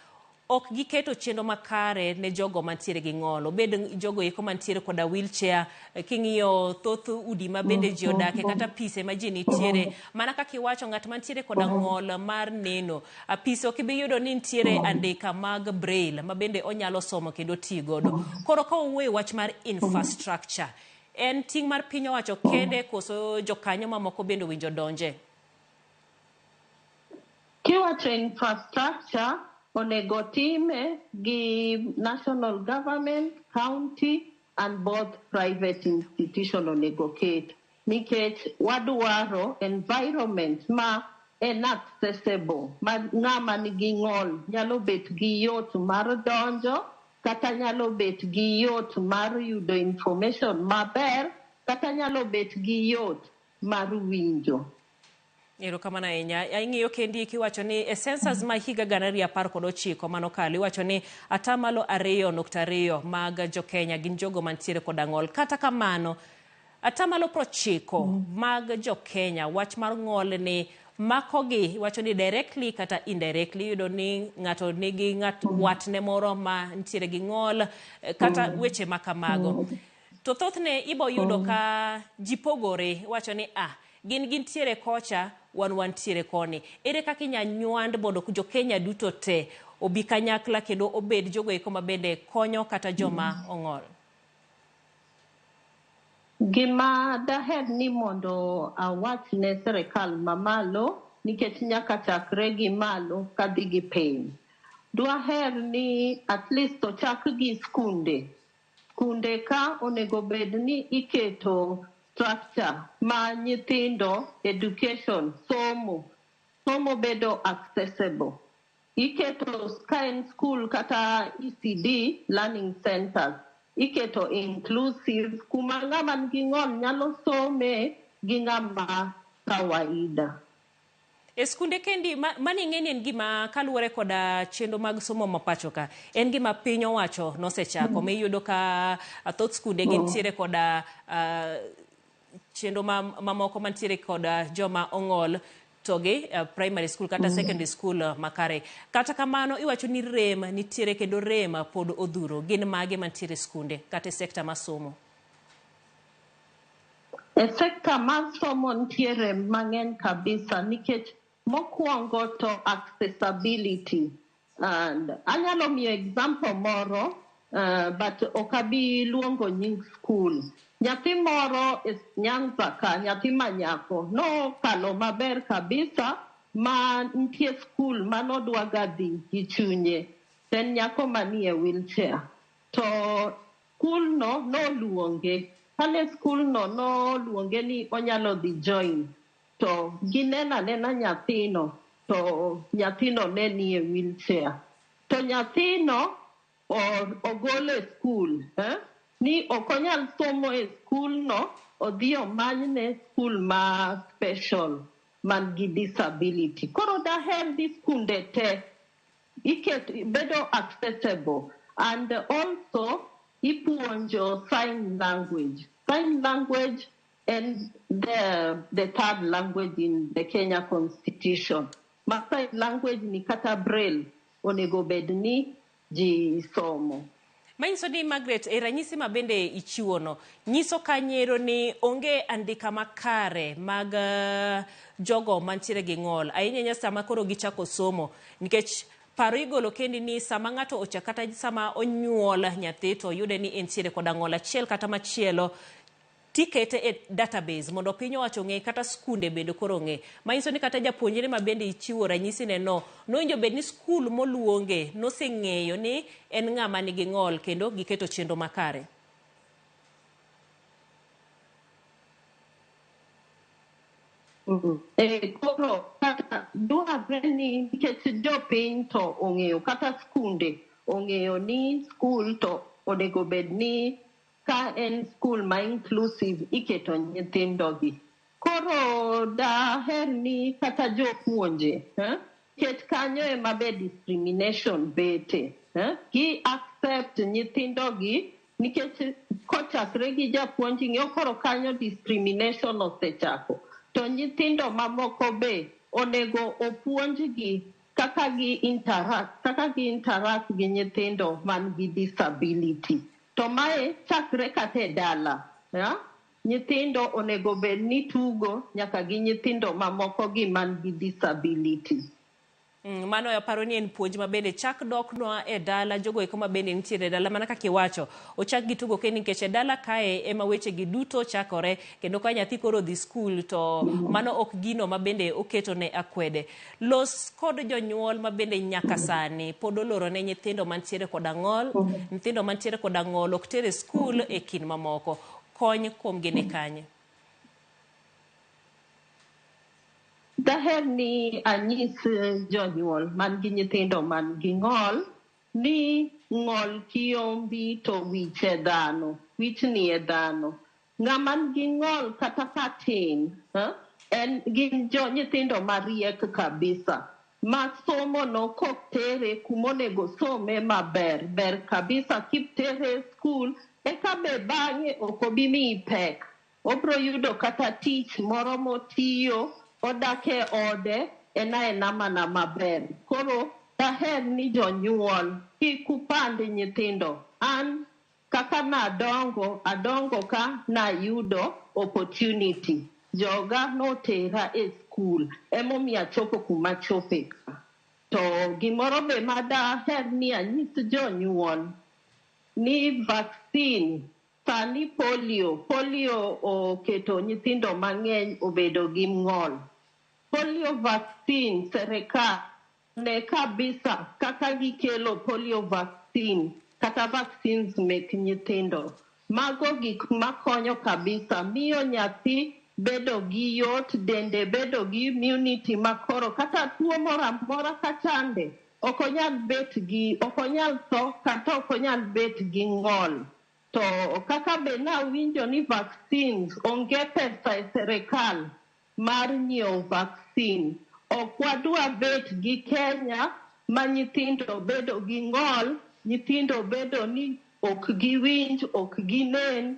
Speaker 1: ok giketo chenro makare ne jogo mantiere gi ng'ol, obed jogo eko mantiere koda wheelchair. King'iyo thoth udi ma bende ji odake kata apise ma ji nitiere, mana kaka iwacho, ng'at mantiere koda ng'ol mar neno, apise ok ibi yudo ni nitiere andika mag braille ma bende onyalo somo kendo tii godo. Koro ka wawuoyo wach mar infrastructure, en ting' mar piny owacho kende koso jokanyo mamoko bende owinjo donje?
Speaker 27: Kiwacho infrastructure, onego time gi national government, county and both private institution onego ket, nikech wadwaro environment ma en accessible, ma ng'ama nigi ng'ol nyalo bet gi yot mar donjo, kata nyalo bet gi yot mar yudo information maber, kata nyalo bet gi yot mar winjo.
Speaker 1: Erokamano ahinya. Ing'iyo kendi kiwacho ni e census ma higa 2019 manokalo, iwacho ni 2.2% mag jokenya gin jogo mantiere koda ng'ol. Kata kamano, 90% mag jokenya wach mar ng'ol ni makogi, iwacho ni directly kata indirectly. Iyudo ni ng'ato nigi ng'at watne moro ma nitiere gi ng'ol, kata weche ma kamago. To thothne ibo yudo ka ji pogore, iwacho ni gin gintiere kocha, wan wantiere koni. Ere kaka inya nywand mondo jokenya duto te obi kanyakla kendo obed jogo eko ma bende konyo kata joma ong'ol?
Speaker 27: Gima daher ni mondo awach ne sirikal mamalo, nikech nyaka chakre gi malo kadhi gi piny. Dwaher ni at least ochak gi skunde. Skunde ka onego bed ni iketo structure ma nyithindo education somo bedo accessible. Iketo ka en school kata ECD learning centers, iketo inclusive kuma ng'ama nigi ng'ol nyalo some gi ng'ama kawaida.
Speaker 1: E skunde kendi mani ing'e ni en gima kaluwore koda chenro mag somo ma pacho ka, en gima piny owacho nosechako. Miyudo ka thoth skunde gintiere koda chenro mamoko mantiere koda joma ong'ol to gi primary school kata secondary school makare. Kata kamano iwacho ni rem nitiere kendo rem pod odhuro. Gin mage mantiere skunde kata e sekta mar somo?
Speaker 27: E sekta mar somo nitie rem mang'eny kabisa, nikech mokwongo to accessibility. And anyalo miyo example moro, but ok abi luongo nying school. Nyathi moro e Nyanza ka, nyathi ma nyako, nokalo maber kabisa ma nitie school manodwaga dhi gi chunye. En nyako manie wheelchair. To school no noluonge. Kane school no noluonge ni onyalo dhi join, to gineno anena nyathino, to nyathino ne nie wheelchair. To nyathino ogol e school, ni ok onyal somo e school no, odhi omanyne school ma special man gi disability. Koro daher ni skunde te iket bedo accessible, and also ipuonjo sign language. Sign language and the third language in the Kenya Constitution. Ma sign language ni kata braille onego bed ni ji somo.
Speaker 1: Manyiso ni Margaret, e ranyisi ma bende ichiwono, nyiso kanyero ni onge andika makare mag jogo mantiere gi ng'ol. Ahinya ahinya sama koro gichako somo, nikech Paro igolo kendi ni sama ng'ato ochak kata sama onyuol nyathi to yude ni entiere koda ng'ol achiel kata machielo, tikete e database mondo piny owacho ong'e kata skunde bende koro ong'e. Manyiso ni kata japuonjre ma bende ichiwo ranyisi ne no, nowinjo bed ni skul moluonge noseng'eyo ni en ng'ama nigi ng'ol kendo giketo chenro makare.
Speaker 27: Koro kata dwarre ni nikech jopiny to ong'eyo kata skunde ong'eyo ni skul to onego bed ni ka en skul ma inclusive iketo nyithindogi. Koro daher ni kata jopuonje ket kanyo ema be discrimination bete. Gi accept nyithindogi nikech kochakre gi japuonj ing'eyo koro kanyo discrimination osechako. To nyithindo mamoko be onego opuonjgi kaka gi interact gi nyithindo man gi disability. To mae chakre kata e dala. Nyithindo onego bed ni tugo nyaka gi nyithindo mamoko gi man gi disability.
Speaker 1: Mano aparo ni en puonj ma bende chak doknwa e dala, jogo eko ma bende nitiere e dala mana kaka iwacho, ochak gi tugo kendo nikech e dala kae ema weche gi duto chakore, kendo ka nyathi koro dhi skul to mano ok gino ma bende oketo ne akwede. Los kod jonyuol ma bende nyaka sani pod oloro ne nyithindo mantiere koda ng'ol, nyithindo mantiere koda ng'ol ok tere skul e kind mamoko. Kony kuom gi ni kanye?
Speaker 27: Daher ni anyis jonyuol man gi nyithindo man gi ng'ol ni ng'ol kiombi to wiche dhano, wich ni e dhano. Ng'ama nigi ng'ol kata ka tin, en gin jo nyithindo mariek kabisa. Ma somo no kok tere kumonego some maber, ber kabisa kiptere skul, eka be bang'e ok obi miyi pek. Obro yudo kata tich moro motiyo, odak e ode, en aena mana maber. Koro daher ni jonyuol kik upand nyithindo. An kaka nadongo, adongo ka nayudo opportunity. Joga notera e skul, emomiyo achopo kuma achope ka. To gimoro be madaher ni anyis jonyuol ni vaccine sani polio oketo nyithindo mang'eny obedo gi ng'ol. Polio vaccine serikal ne kabisa kaka gikelo polio vaccine kata vaccines mek nyithindo. Mago gik makonyo kabisa, miyo nyathi bedo gi yot, dende bedo gi immunity makoro kata tuo moro amora kachande ok onyal bet gi, ok onyal tho kata ok onyal bet gi ng'ol. To kaka be nawinjo ni vaccines onge pesa e serikal mar nyiewo vaccine. Ok wadwa bet gi Kenya ma nyithindo bedo gi ng'ol, nyithindo bedo ni ok giwinj, ok ginen,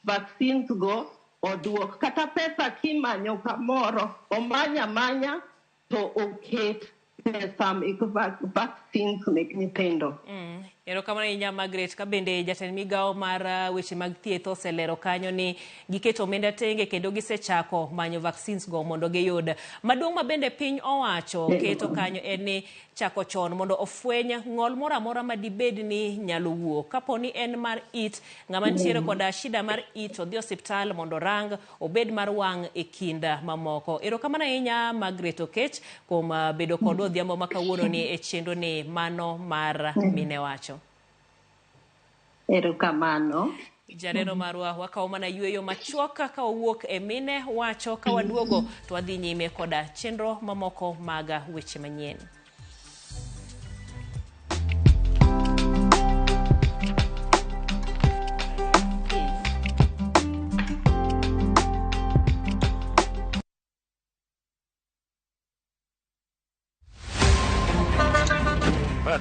Speaker 27: vaccines go oduok. Kata pesa kimanyo kamoro, omany amanya to oket pesa mek vaccines mek nyithindo.
Speaker 1: Erokamano ahinya Margaret, ka bende jatend migawo mar weche mag thieth oselero kanyo ni giketo omenda tenge kendo gisechako manyo vaccines go mondo giyud. Maduong' ma bende piny owacho keto kanyo en ni chako chon mondo ofweny ng'ol moro amora ma dibed ni nyalo wuok. Kapo ni en mar it, ng'ama nitiere koda shida mar it odhi osiptal mondo orang obed mar wang' e kind mamoko. Erokamano ahinya Margaret Okech kuom bedo kodwa odhiambo ma kawuono ni e chenro ni mano mar Mine Wacho.
Speaker 27: Erokamano.
Speaker 1: Janeno marwa wakawo mana yueyo machuok ka wawuok e Mine Wacho, ka waduogo to wadhi nyime koda chenro mamoko mag weche manyien.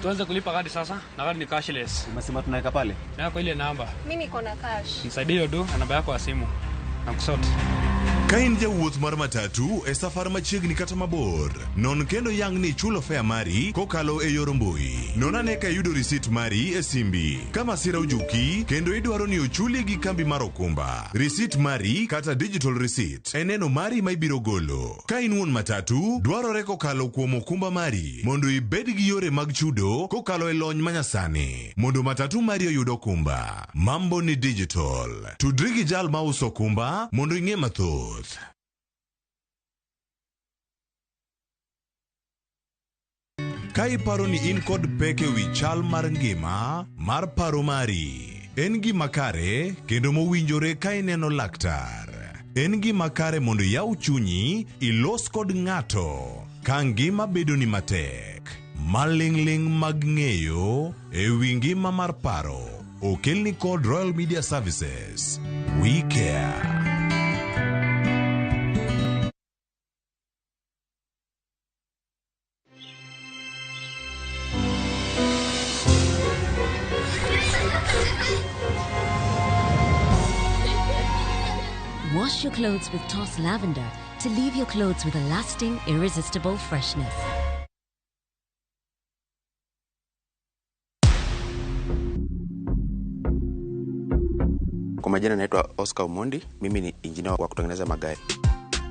Speaker 2: Tuanze kulipa kadi sasa, na kadi ni cashless.
Speaker 11: Umesema tunaweka pale?
Speaker 2: Na kwa ile namba.
Speaker 12: Mimi niko na cash.
Speaker 2: Nisaidie hiyo du na namba yako ya simu. Na kusort.
Speaker 11: Ka in jawuoth mar matatu e safar machiegni kata mabor, non kendo yang ni ichulo fare mari kokalo e yor mbui. Non ane ka iyudo risit mari e simbi. Ka masira ojuki kendo idwaro ni ochuli gi kambi mar okumba, risit mari kata digital receipt en neno mari ma ibiro golo. Ka in wuon matatu, dwarore kokalo kuom okumba mari mondo ibed gi yore mag chudo kokalo e lony manyasani mondo matatu mari oyud okumba. Mambo ni digital. Tudri gi jal mauso okumba mondo ing'e mathoth. Ka iparo ni in kod pek e wi chal mar ngima mar paro mari, en gima kare kendo mowinjore ka ineno laktar. En gima kare mondo iyaw chunyi ilos kod ng'ato ka ngima bedoni matek. Maling'ling' mag ng'eyo e wi ngima mar paro okelni kod Royal Media Services. We care.
Speaker 8: Wash your clothes with Toss Lavender to leave your clothes with a lasting, irresistible freshness.
Speaker 12: Kwa majina naitwa Oscar Omondi, mimi ni injinia wa kutengeneza magari.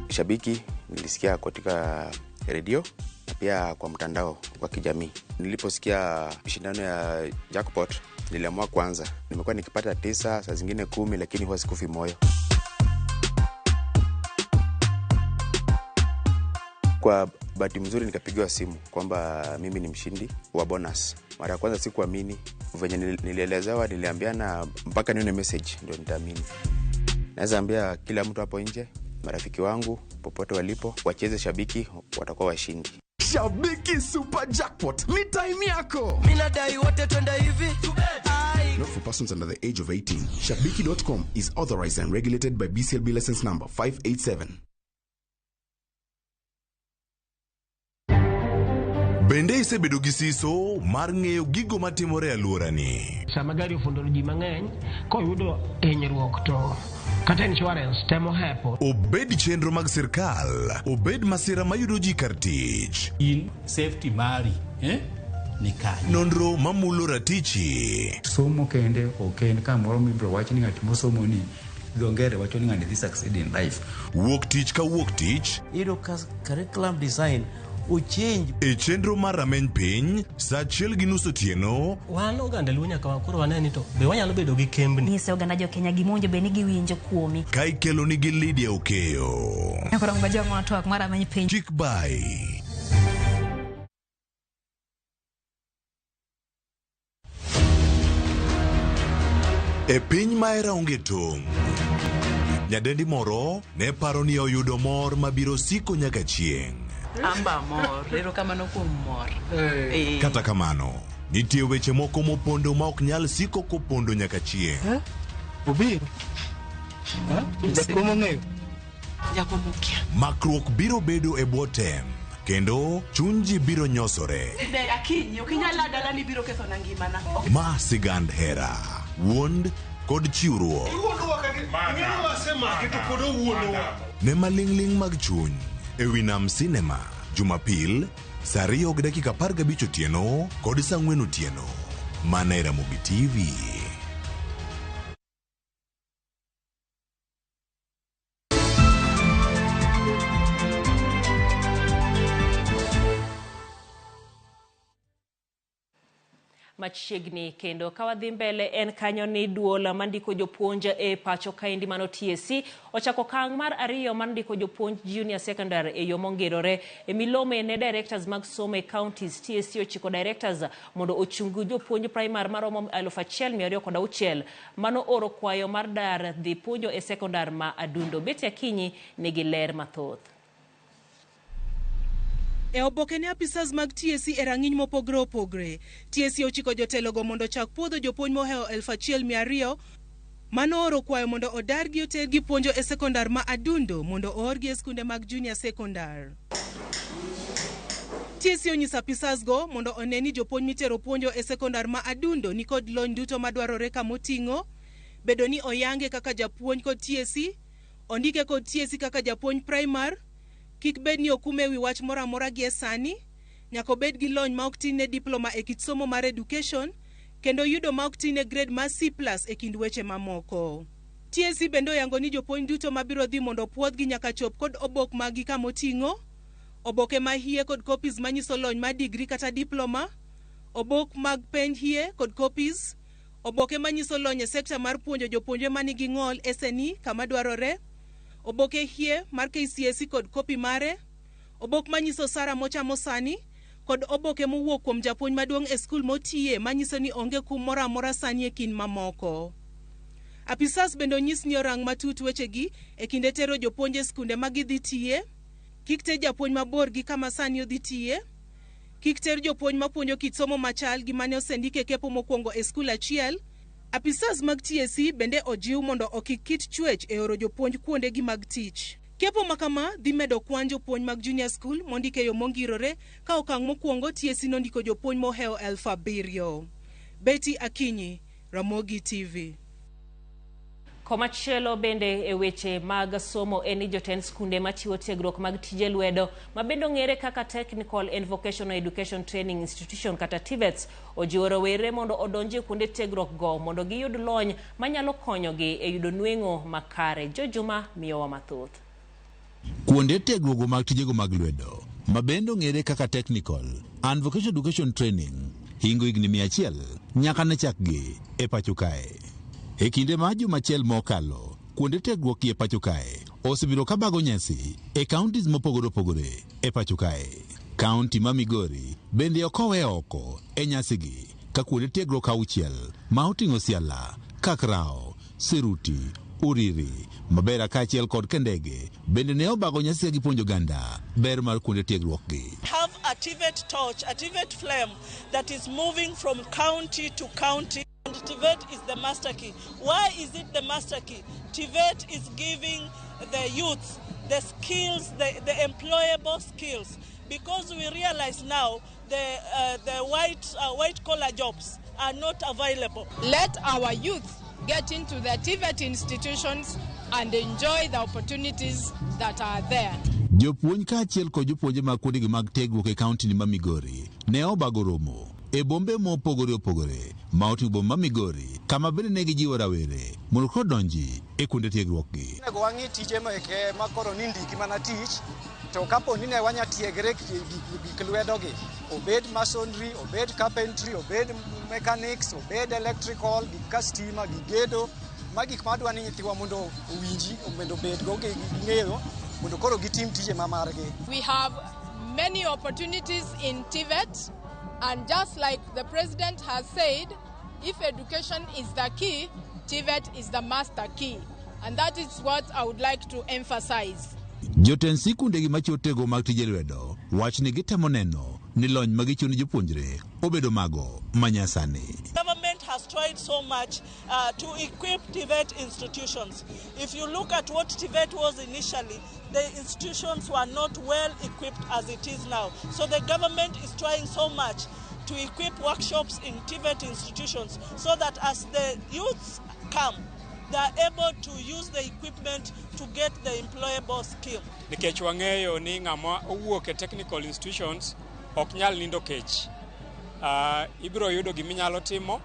Speaker 12: Shabiki nilisikia katika redio na pia kwa mtandao wa kijamii. Niliposikia shindano ya jackpot, niliamua kuanza. Nimekuwa nikipata 9, saa zingine 10, lakini huwa sikufi moyo. Kwa bahati mzuri nikapigiwa simu kwamba mimi ni mshindi wa bonus. Mara ya kwanza sikuamini, venye nilielezewa, niliambiana mpaka nione message ndio nitaamini. Naweza ambia kila mtu hapo nje, marafiki wangu popote walipo, wacheze Shabiki, watakuwa washindi.
Speaker 13: Shabiki Super Jackpot ni time yako.
Speaker 14: Mimi nadai wote twende hivi.
Speaker 15: Not for persons under the age of 18. Shabiki.com is authorized and regulated by BCLB license number 587.
Speaker 11: Bende isebedo gi siso mar ng'eyo gigo matimore e alworani?
Speaker 16: Sama gari ofundo ji mang'eny koyudo hinyruok to kata insurance temo hepo.
Speaker 11: Obed chenro mag sirkal, obed masira mayudo ji kar tich.
Speaker 17: In safety mari, ni kanye?
Speaker 11: Nonro mamulo ratichi.
Speaker 28: Somo kende ok en kamoro mibiro wach ni ng'at mosomo ni dho ngere wacho ni ng'ani dhi succeed in life.
Speaker 11: Wuok tich ka wuok tich.
Speaker 29: Iyudo ka curriculum design ochange.
Speaker 11: E chenro mar rameny piny, saa 1:30 otieno.
Speaker 30: Wan oganda Luo nyaka koro wane ni to be wanyalo bedo gi kembni.
Speaker 31: Nyise oganda jo Kenya gima owinjo bed ni giwinjo kuomi.
Speaker 11: Ka ikelo nigi Lydia Okeyo.
Speaker 31: Nyakoro ng'wa twak mar rameny piny.
Speaker 11: Chik bai. E piny ma hera onge tong', nyadendi moro ne paro ni oyudo mor mabiro siko nyaka chieng'.
Speaker 32: Amba mor, erokamano kuom mor.
Speaker 11: Kata kamano, nitie weche moko mopondo ma ok nyal siko kopondo nyaka chieng'.
Speaker 33: Obiro. Jakom ong'eyo.
Speaker 32: Jakom okia.
Speaker 11: Makruok biro bedo e bwo tem, kendo chuny ji biro nyosore.
Speaker 32: Be akinyi, ok inyal laa dala ni biro kethona ngimana.
Speaker 11: Ma sigand hera, wuond kod chiwruok. Ne maling'ling' mag chuny e wi Nam Cinema, Jumapil, saa 2:15 otieno kod saa 4 otieno. Mana e Ramogi TV.
Speaker 1: Machiegni kendo ka wadhi mbele en kanyo ni duol mandiko jopuonj e pacho kaendi mano TSC ochako okang' mar 2 mar ndiko jopuonj junior secondary e yo mongirore e milome ne directors mag somo e counties. TSC ochiko directors mondo ochung jopuonj primary maromo 1206 mano oro kwayo mar dar dhi puonjo e secondary ma Adundo. Betty Akinyi nigi ler mathoth.
Speaker 34: E oboke ne apisas mag TSC e rang'iny mopogore opogore. TSC ochiko jotelogo mondo ochak puodho jopuonj mohewo 1200 mano oro kwayo mondo odargi otergi puonjo e sekondar ma Adundo mondo oorgi e skunde mag junior secondar. TSC onyiso apisas go mondo one ni jopuonj mitero puonjo e sekondar ma Adundo nikod lony duto madwarore kamoting'o, bedo ni oyange kaka japuonj kod TSC, Ondike kod TSC kaka japuonj primar, kik bed ni okume ewi wach moro amora gie sani, nyaka obed gi lony ma ok tin ne diploma e kit somo mar education, kendo yudo ma ok tin ne grade mar C+ e kind weche mamoko. TSC bende oyango ni jopuonj duto mabiro dhi mondo opuodhgi nyaka chop kod obok maggi kamoting'o oboke ma hie kod copies manyiso lony mar digri kata diploma, obok mag penj hie kod copies, oboke manyiso lony e sekta mar puonjo jopuonjre manigi ng'ol SNE kama dwarore, oboke hie mar KCSE kod kopi mare, obok manyiso osara mochamo sani, kod oboke mowuok kuom japuonj maduong' e skul motiye manyiso ni onge kum moro amora sani e kind mamoko. Apisas bende onyis ni orang matut wechegi e kinde tero jopuonj e skunde ma gidhi tiye, kik ter japuonj mabor gi kama sani odhi tiye, kik ter jopuonj mapuonjo kit somo machal gi mane osendik e kepo mokwongo e skul achiel. Apisas mag TSC bende ojiw mondo okik kit chwech e oro jopuonj kuondegi mag tich. Kepo ma kama dhi medo kwan jopuonj mag junior school mondik e yo mongirore ka okang' mokwongo TSC nondiko jopuonj mohewo 7,000. Betty Akinyi, Ramogi TV.
Speaker 1: Komachielo bende e weche mag somo en ni jotend skunde machiwo tiegruok mag tije lwedo ma bende ong'ere kaka Technical and Vocational Education Training Institution kata TVETs ojiwo rowere mondo odonji e kuonde tiegruok go mondo giyud lony manyalo konyogi e yudo nweng'o makare. Jojuma miyowa mathoth.
Speaker 3: Kuonde tiegruok mag tijego mag lwedo ma bende ong'ere kaka Technical and Vocational Education Training hingo higni 100 nyaka ne chakgi e pacho kae. E kinde ma juma achiel mokalo, kuonde tiegruok gi e pacho kae osebiro kabago nyasi e counties mopogore opogore e pacho kae. Kaunti ma Migori bende ok owe oko e nyasigi ka kuonde tiegruok 6 ma oting'o Siala, Kakrao, Siruti, Uriri, Mabera kaachiel kod Kendege bende ne obago nyasi ka gipuonjo oganda ber mar kuonde tiegruok gi.
Speaker 4: Have a TVET torch, a TVET flame that is moving from county to county. And TVET is the master key. Why is it the master key? TVET is giving the youths the skills, the employable skills, because we realize now the white collar jobs are not available.
Speaker 5: Let our youth get into the TVET institutions and enjoy the opportunities that are there.
Speaker 3: Jopuonj kaachiel kod jopuonje mag kuondegi mag tiegruok e kaunti ma Migori ne obago romo e bombe mopogore opogore ma oting'o boma ma Migori kama bende ne gijiwo rawere mondo koro donji e kuonde tiegruok gi.
Speaker 6: Onego wang'i tije meke ma koro ni ndiki mana tich to kapo ni ne wanya tiegre gik lwedo gi, obed masonry, obed carpentry, obed mechanics, obed electrical, gik ka stima, gik gedo, ma gik madwa ni nyithiwa mondo owinji mondo obed go gi ng'eyo mondo koro gitim tije ma margi.
Speaker 5: We have many opportunities in TVET, and just like the president has said, if education is the key, TVET is the master key. And that is what I would like to emphasize.
Speaker 3: Jotend sikundegi machiwo tiegruok mag tije lwedo wach ni gitemo neno ni lony ma gichiwo ne jopuonjre obedo mago manyasani.
Speaker 4: Government has tried so much to equip TVET institutions. If you look at what TVET was initially, the institutions were not well equipped as it is now. So the government is trying so much to equip workshops in TVET institutions so that as the youths come, they are able to use the equipment to get the employable skill.
Speaker 7: Nikech wang'eyo ni ng'ama owuok e technical institutions ok nyal nindo kech. Ibiro yudo giminyalo timo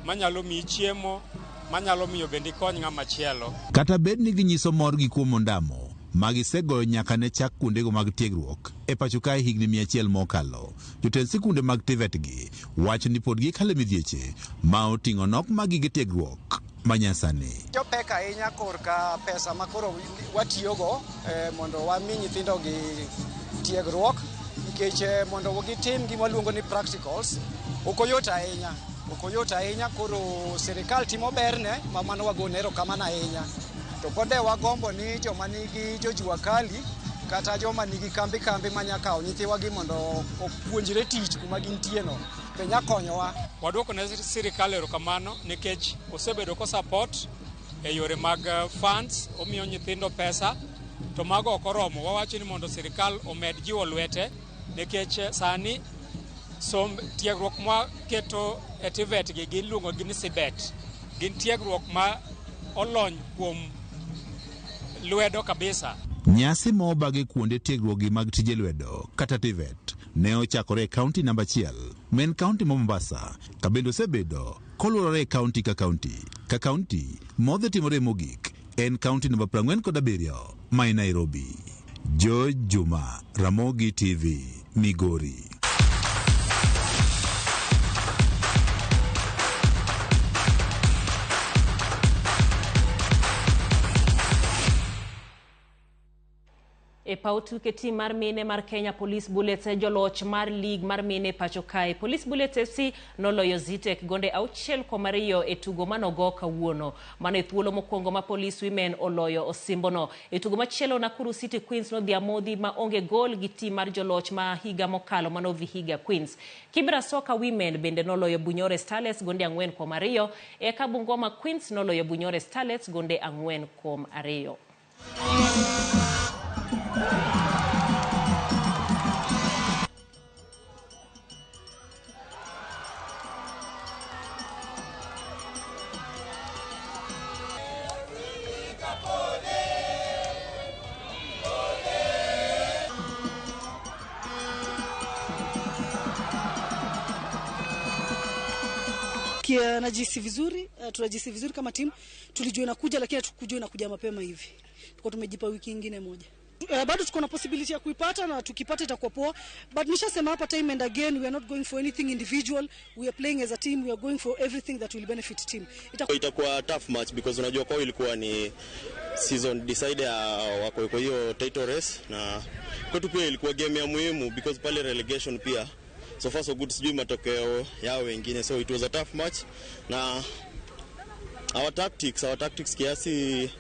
Speaker 7: manyalo miyi chiemo, manyalo miyo bende ikony ng'ama chielo.
Speaker 3: Kata bed ni ginyiso morgi kuom ondamo ma gisegoyo nyaka ne chak kuondego mag tiegruok e pacho kae higni 100 mokalo, jotend sikunde mag TVET gi wacho ni pod gikalo e midhieche ma oting'o nok mag gige tiegruok manyasani.
Speaker 6: Jopek ahinya korka pesa ma koro watiyogo mondo wami nyithindo gi tiegruok, nikech mondo gitim gima waluongo ni practicals ok oyot ahinya. Ok oyot ahinya, koro sirikal timo berne ma mano wagone erokamano ahinya. To pod wagombo ni joma nigi jojua kali kata joma nigi kambi kambi manya kawo nyithiwagi mondo opuonjre tich kuma gintie no be nya konyowa.
Speaker 7: Waduoko ne sirikal erokamano nikech osebedo ko support e yore mag funds, omiyo nyithindo pesa, to mago ok oromo. Wawacho ni mondo sirikal omed jiwo lwete nikech sani som tiegruok mwaketo e TVET gi giluongo gi ni CBET. Gin tiegruok ma olony kuom lwedo kabisa.
Speaker 3: Nyasi mobagi kuonde tiegruokgi mag tije lwedo kata TVET ne ochakore e kaunti namba 1 ma en kaunti ma Mombasa, ka bende osebedo koluorore e kaunti ka kaunti ka kaunti modhi timore mogik en kaunti namba 47 ma e Nairobi. George Juma, Ramogi TV, Migori.
Speaker 1: E paw tuke tim mar mine mar Kenya Police Bullets e joloch mar lig mar mine pacho kae. Police Bullets FC noloyo Zetech gonde 6-2 e tugo manogo kawuono. Mano e thuolo mokwongo ma Police Women oloyo osimbono. E tugo machielo Nakuru City Queens nodhi amodhi ma onge gol gi tim mar joloch ma higa mokalo mano Vihiga Queens. Kibra Soka Women bende noloyo Bunyore Starlets gonde 4-2, eka Bungoma Queens noloyo Bunyore Starlets gonde 4-2.
Speaker 2: Najihisi vizuri, tunajihisi vizuri kama timu. Tulijua inakuja lakini hatukujua inakuja mapema hivi. Tulikuwa tumejipa wiki nyingine moja. Bado tuko na possibility ya kuipata na tukipata itakuwa poa. But nishasema hapa time and again, we are not going for anything individual. We are playing as a team. We are going for everything that will benefit team.
Speaker 8: Itakuwa tough match because unajua kwao ilikuwa ni season decider wako kwa hiyo title race, na kwetu pia ilikuwa game ya muhimu because pale relegation pia so far so good, sijui matokeo yao wengine, so it was a tough match. Na our tactics kiasi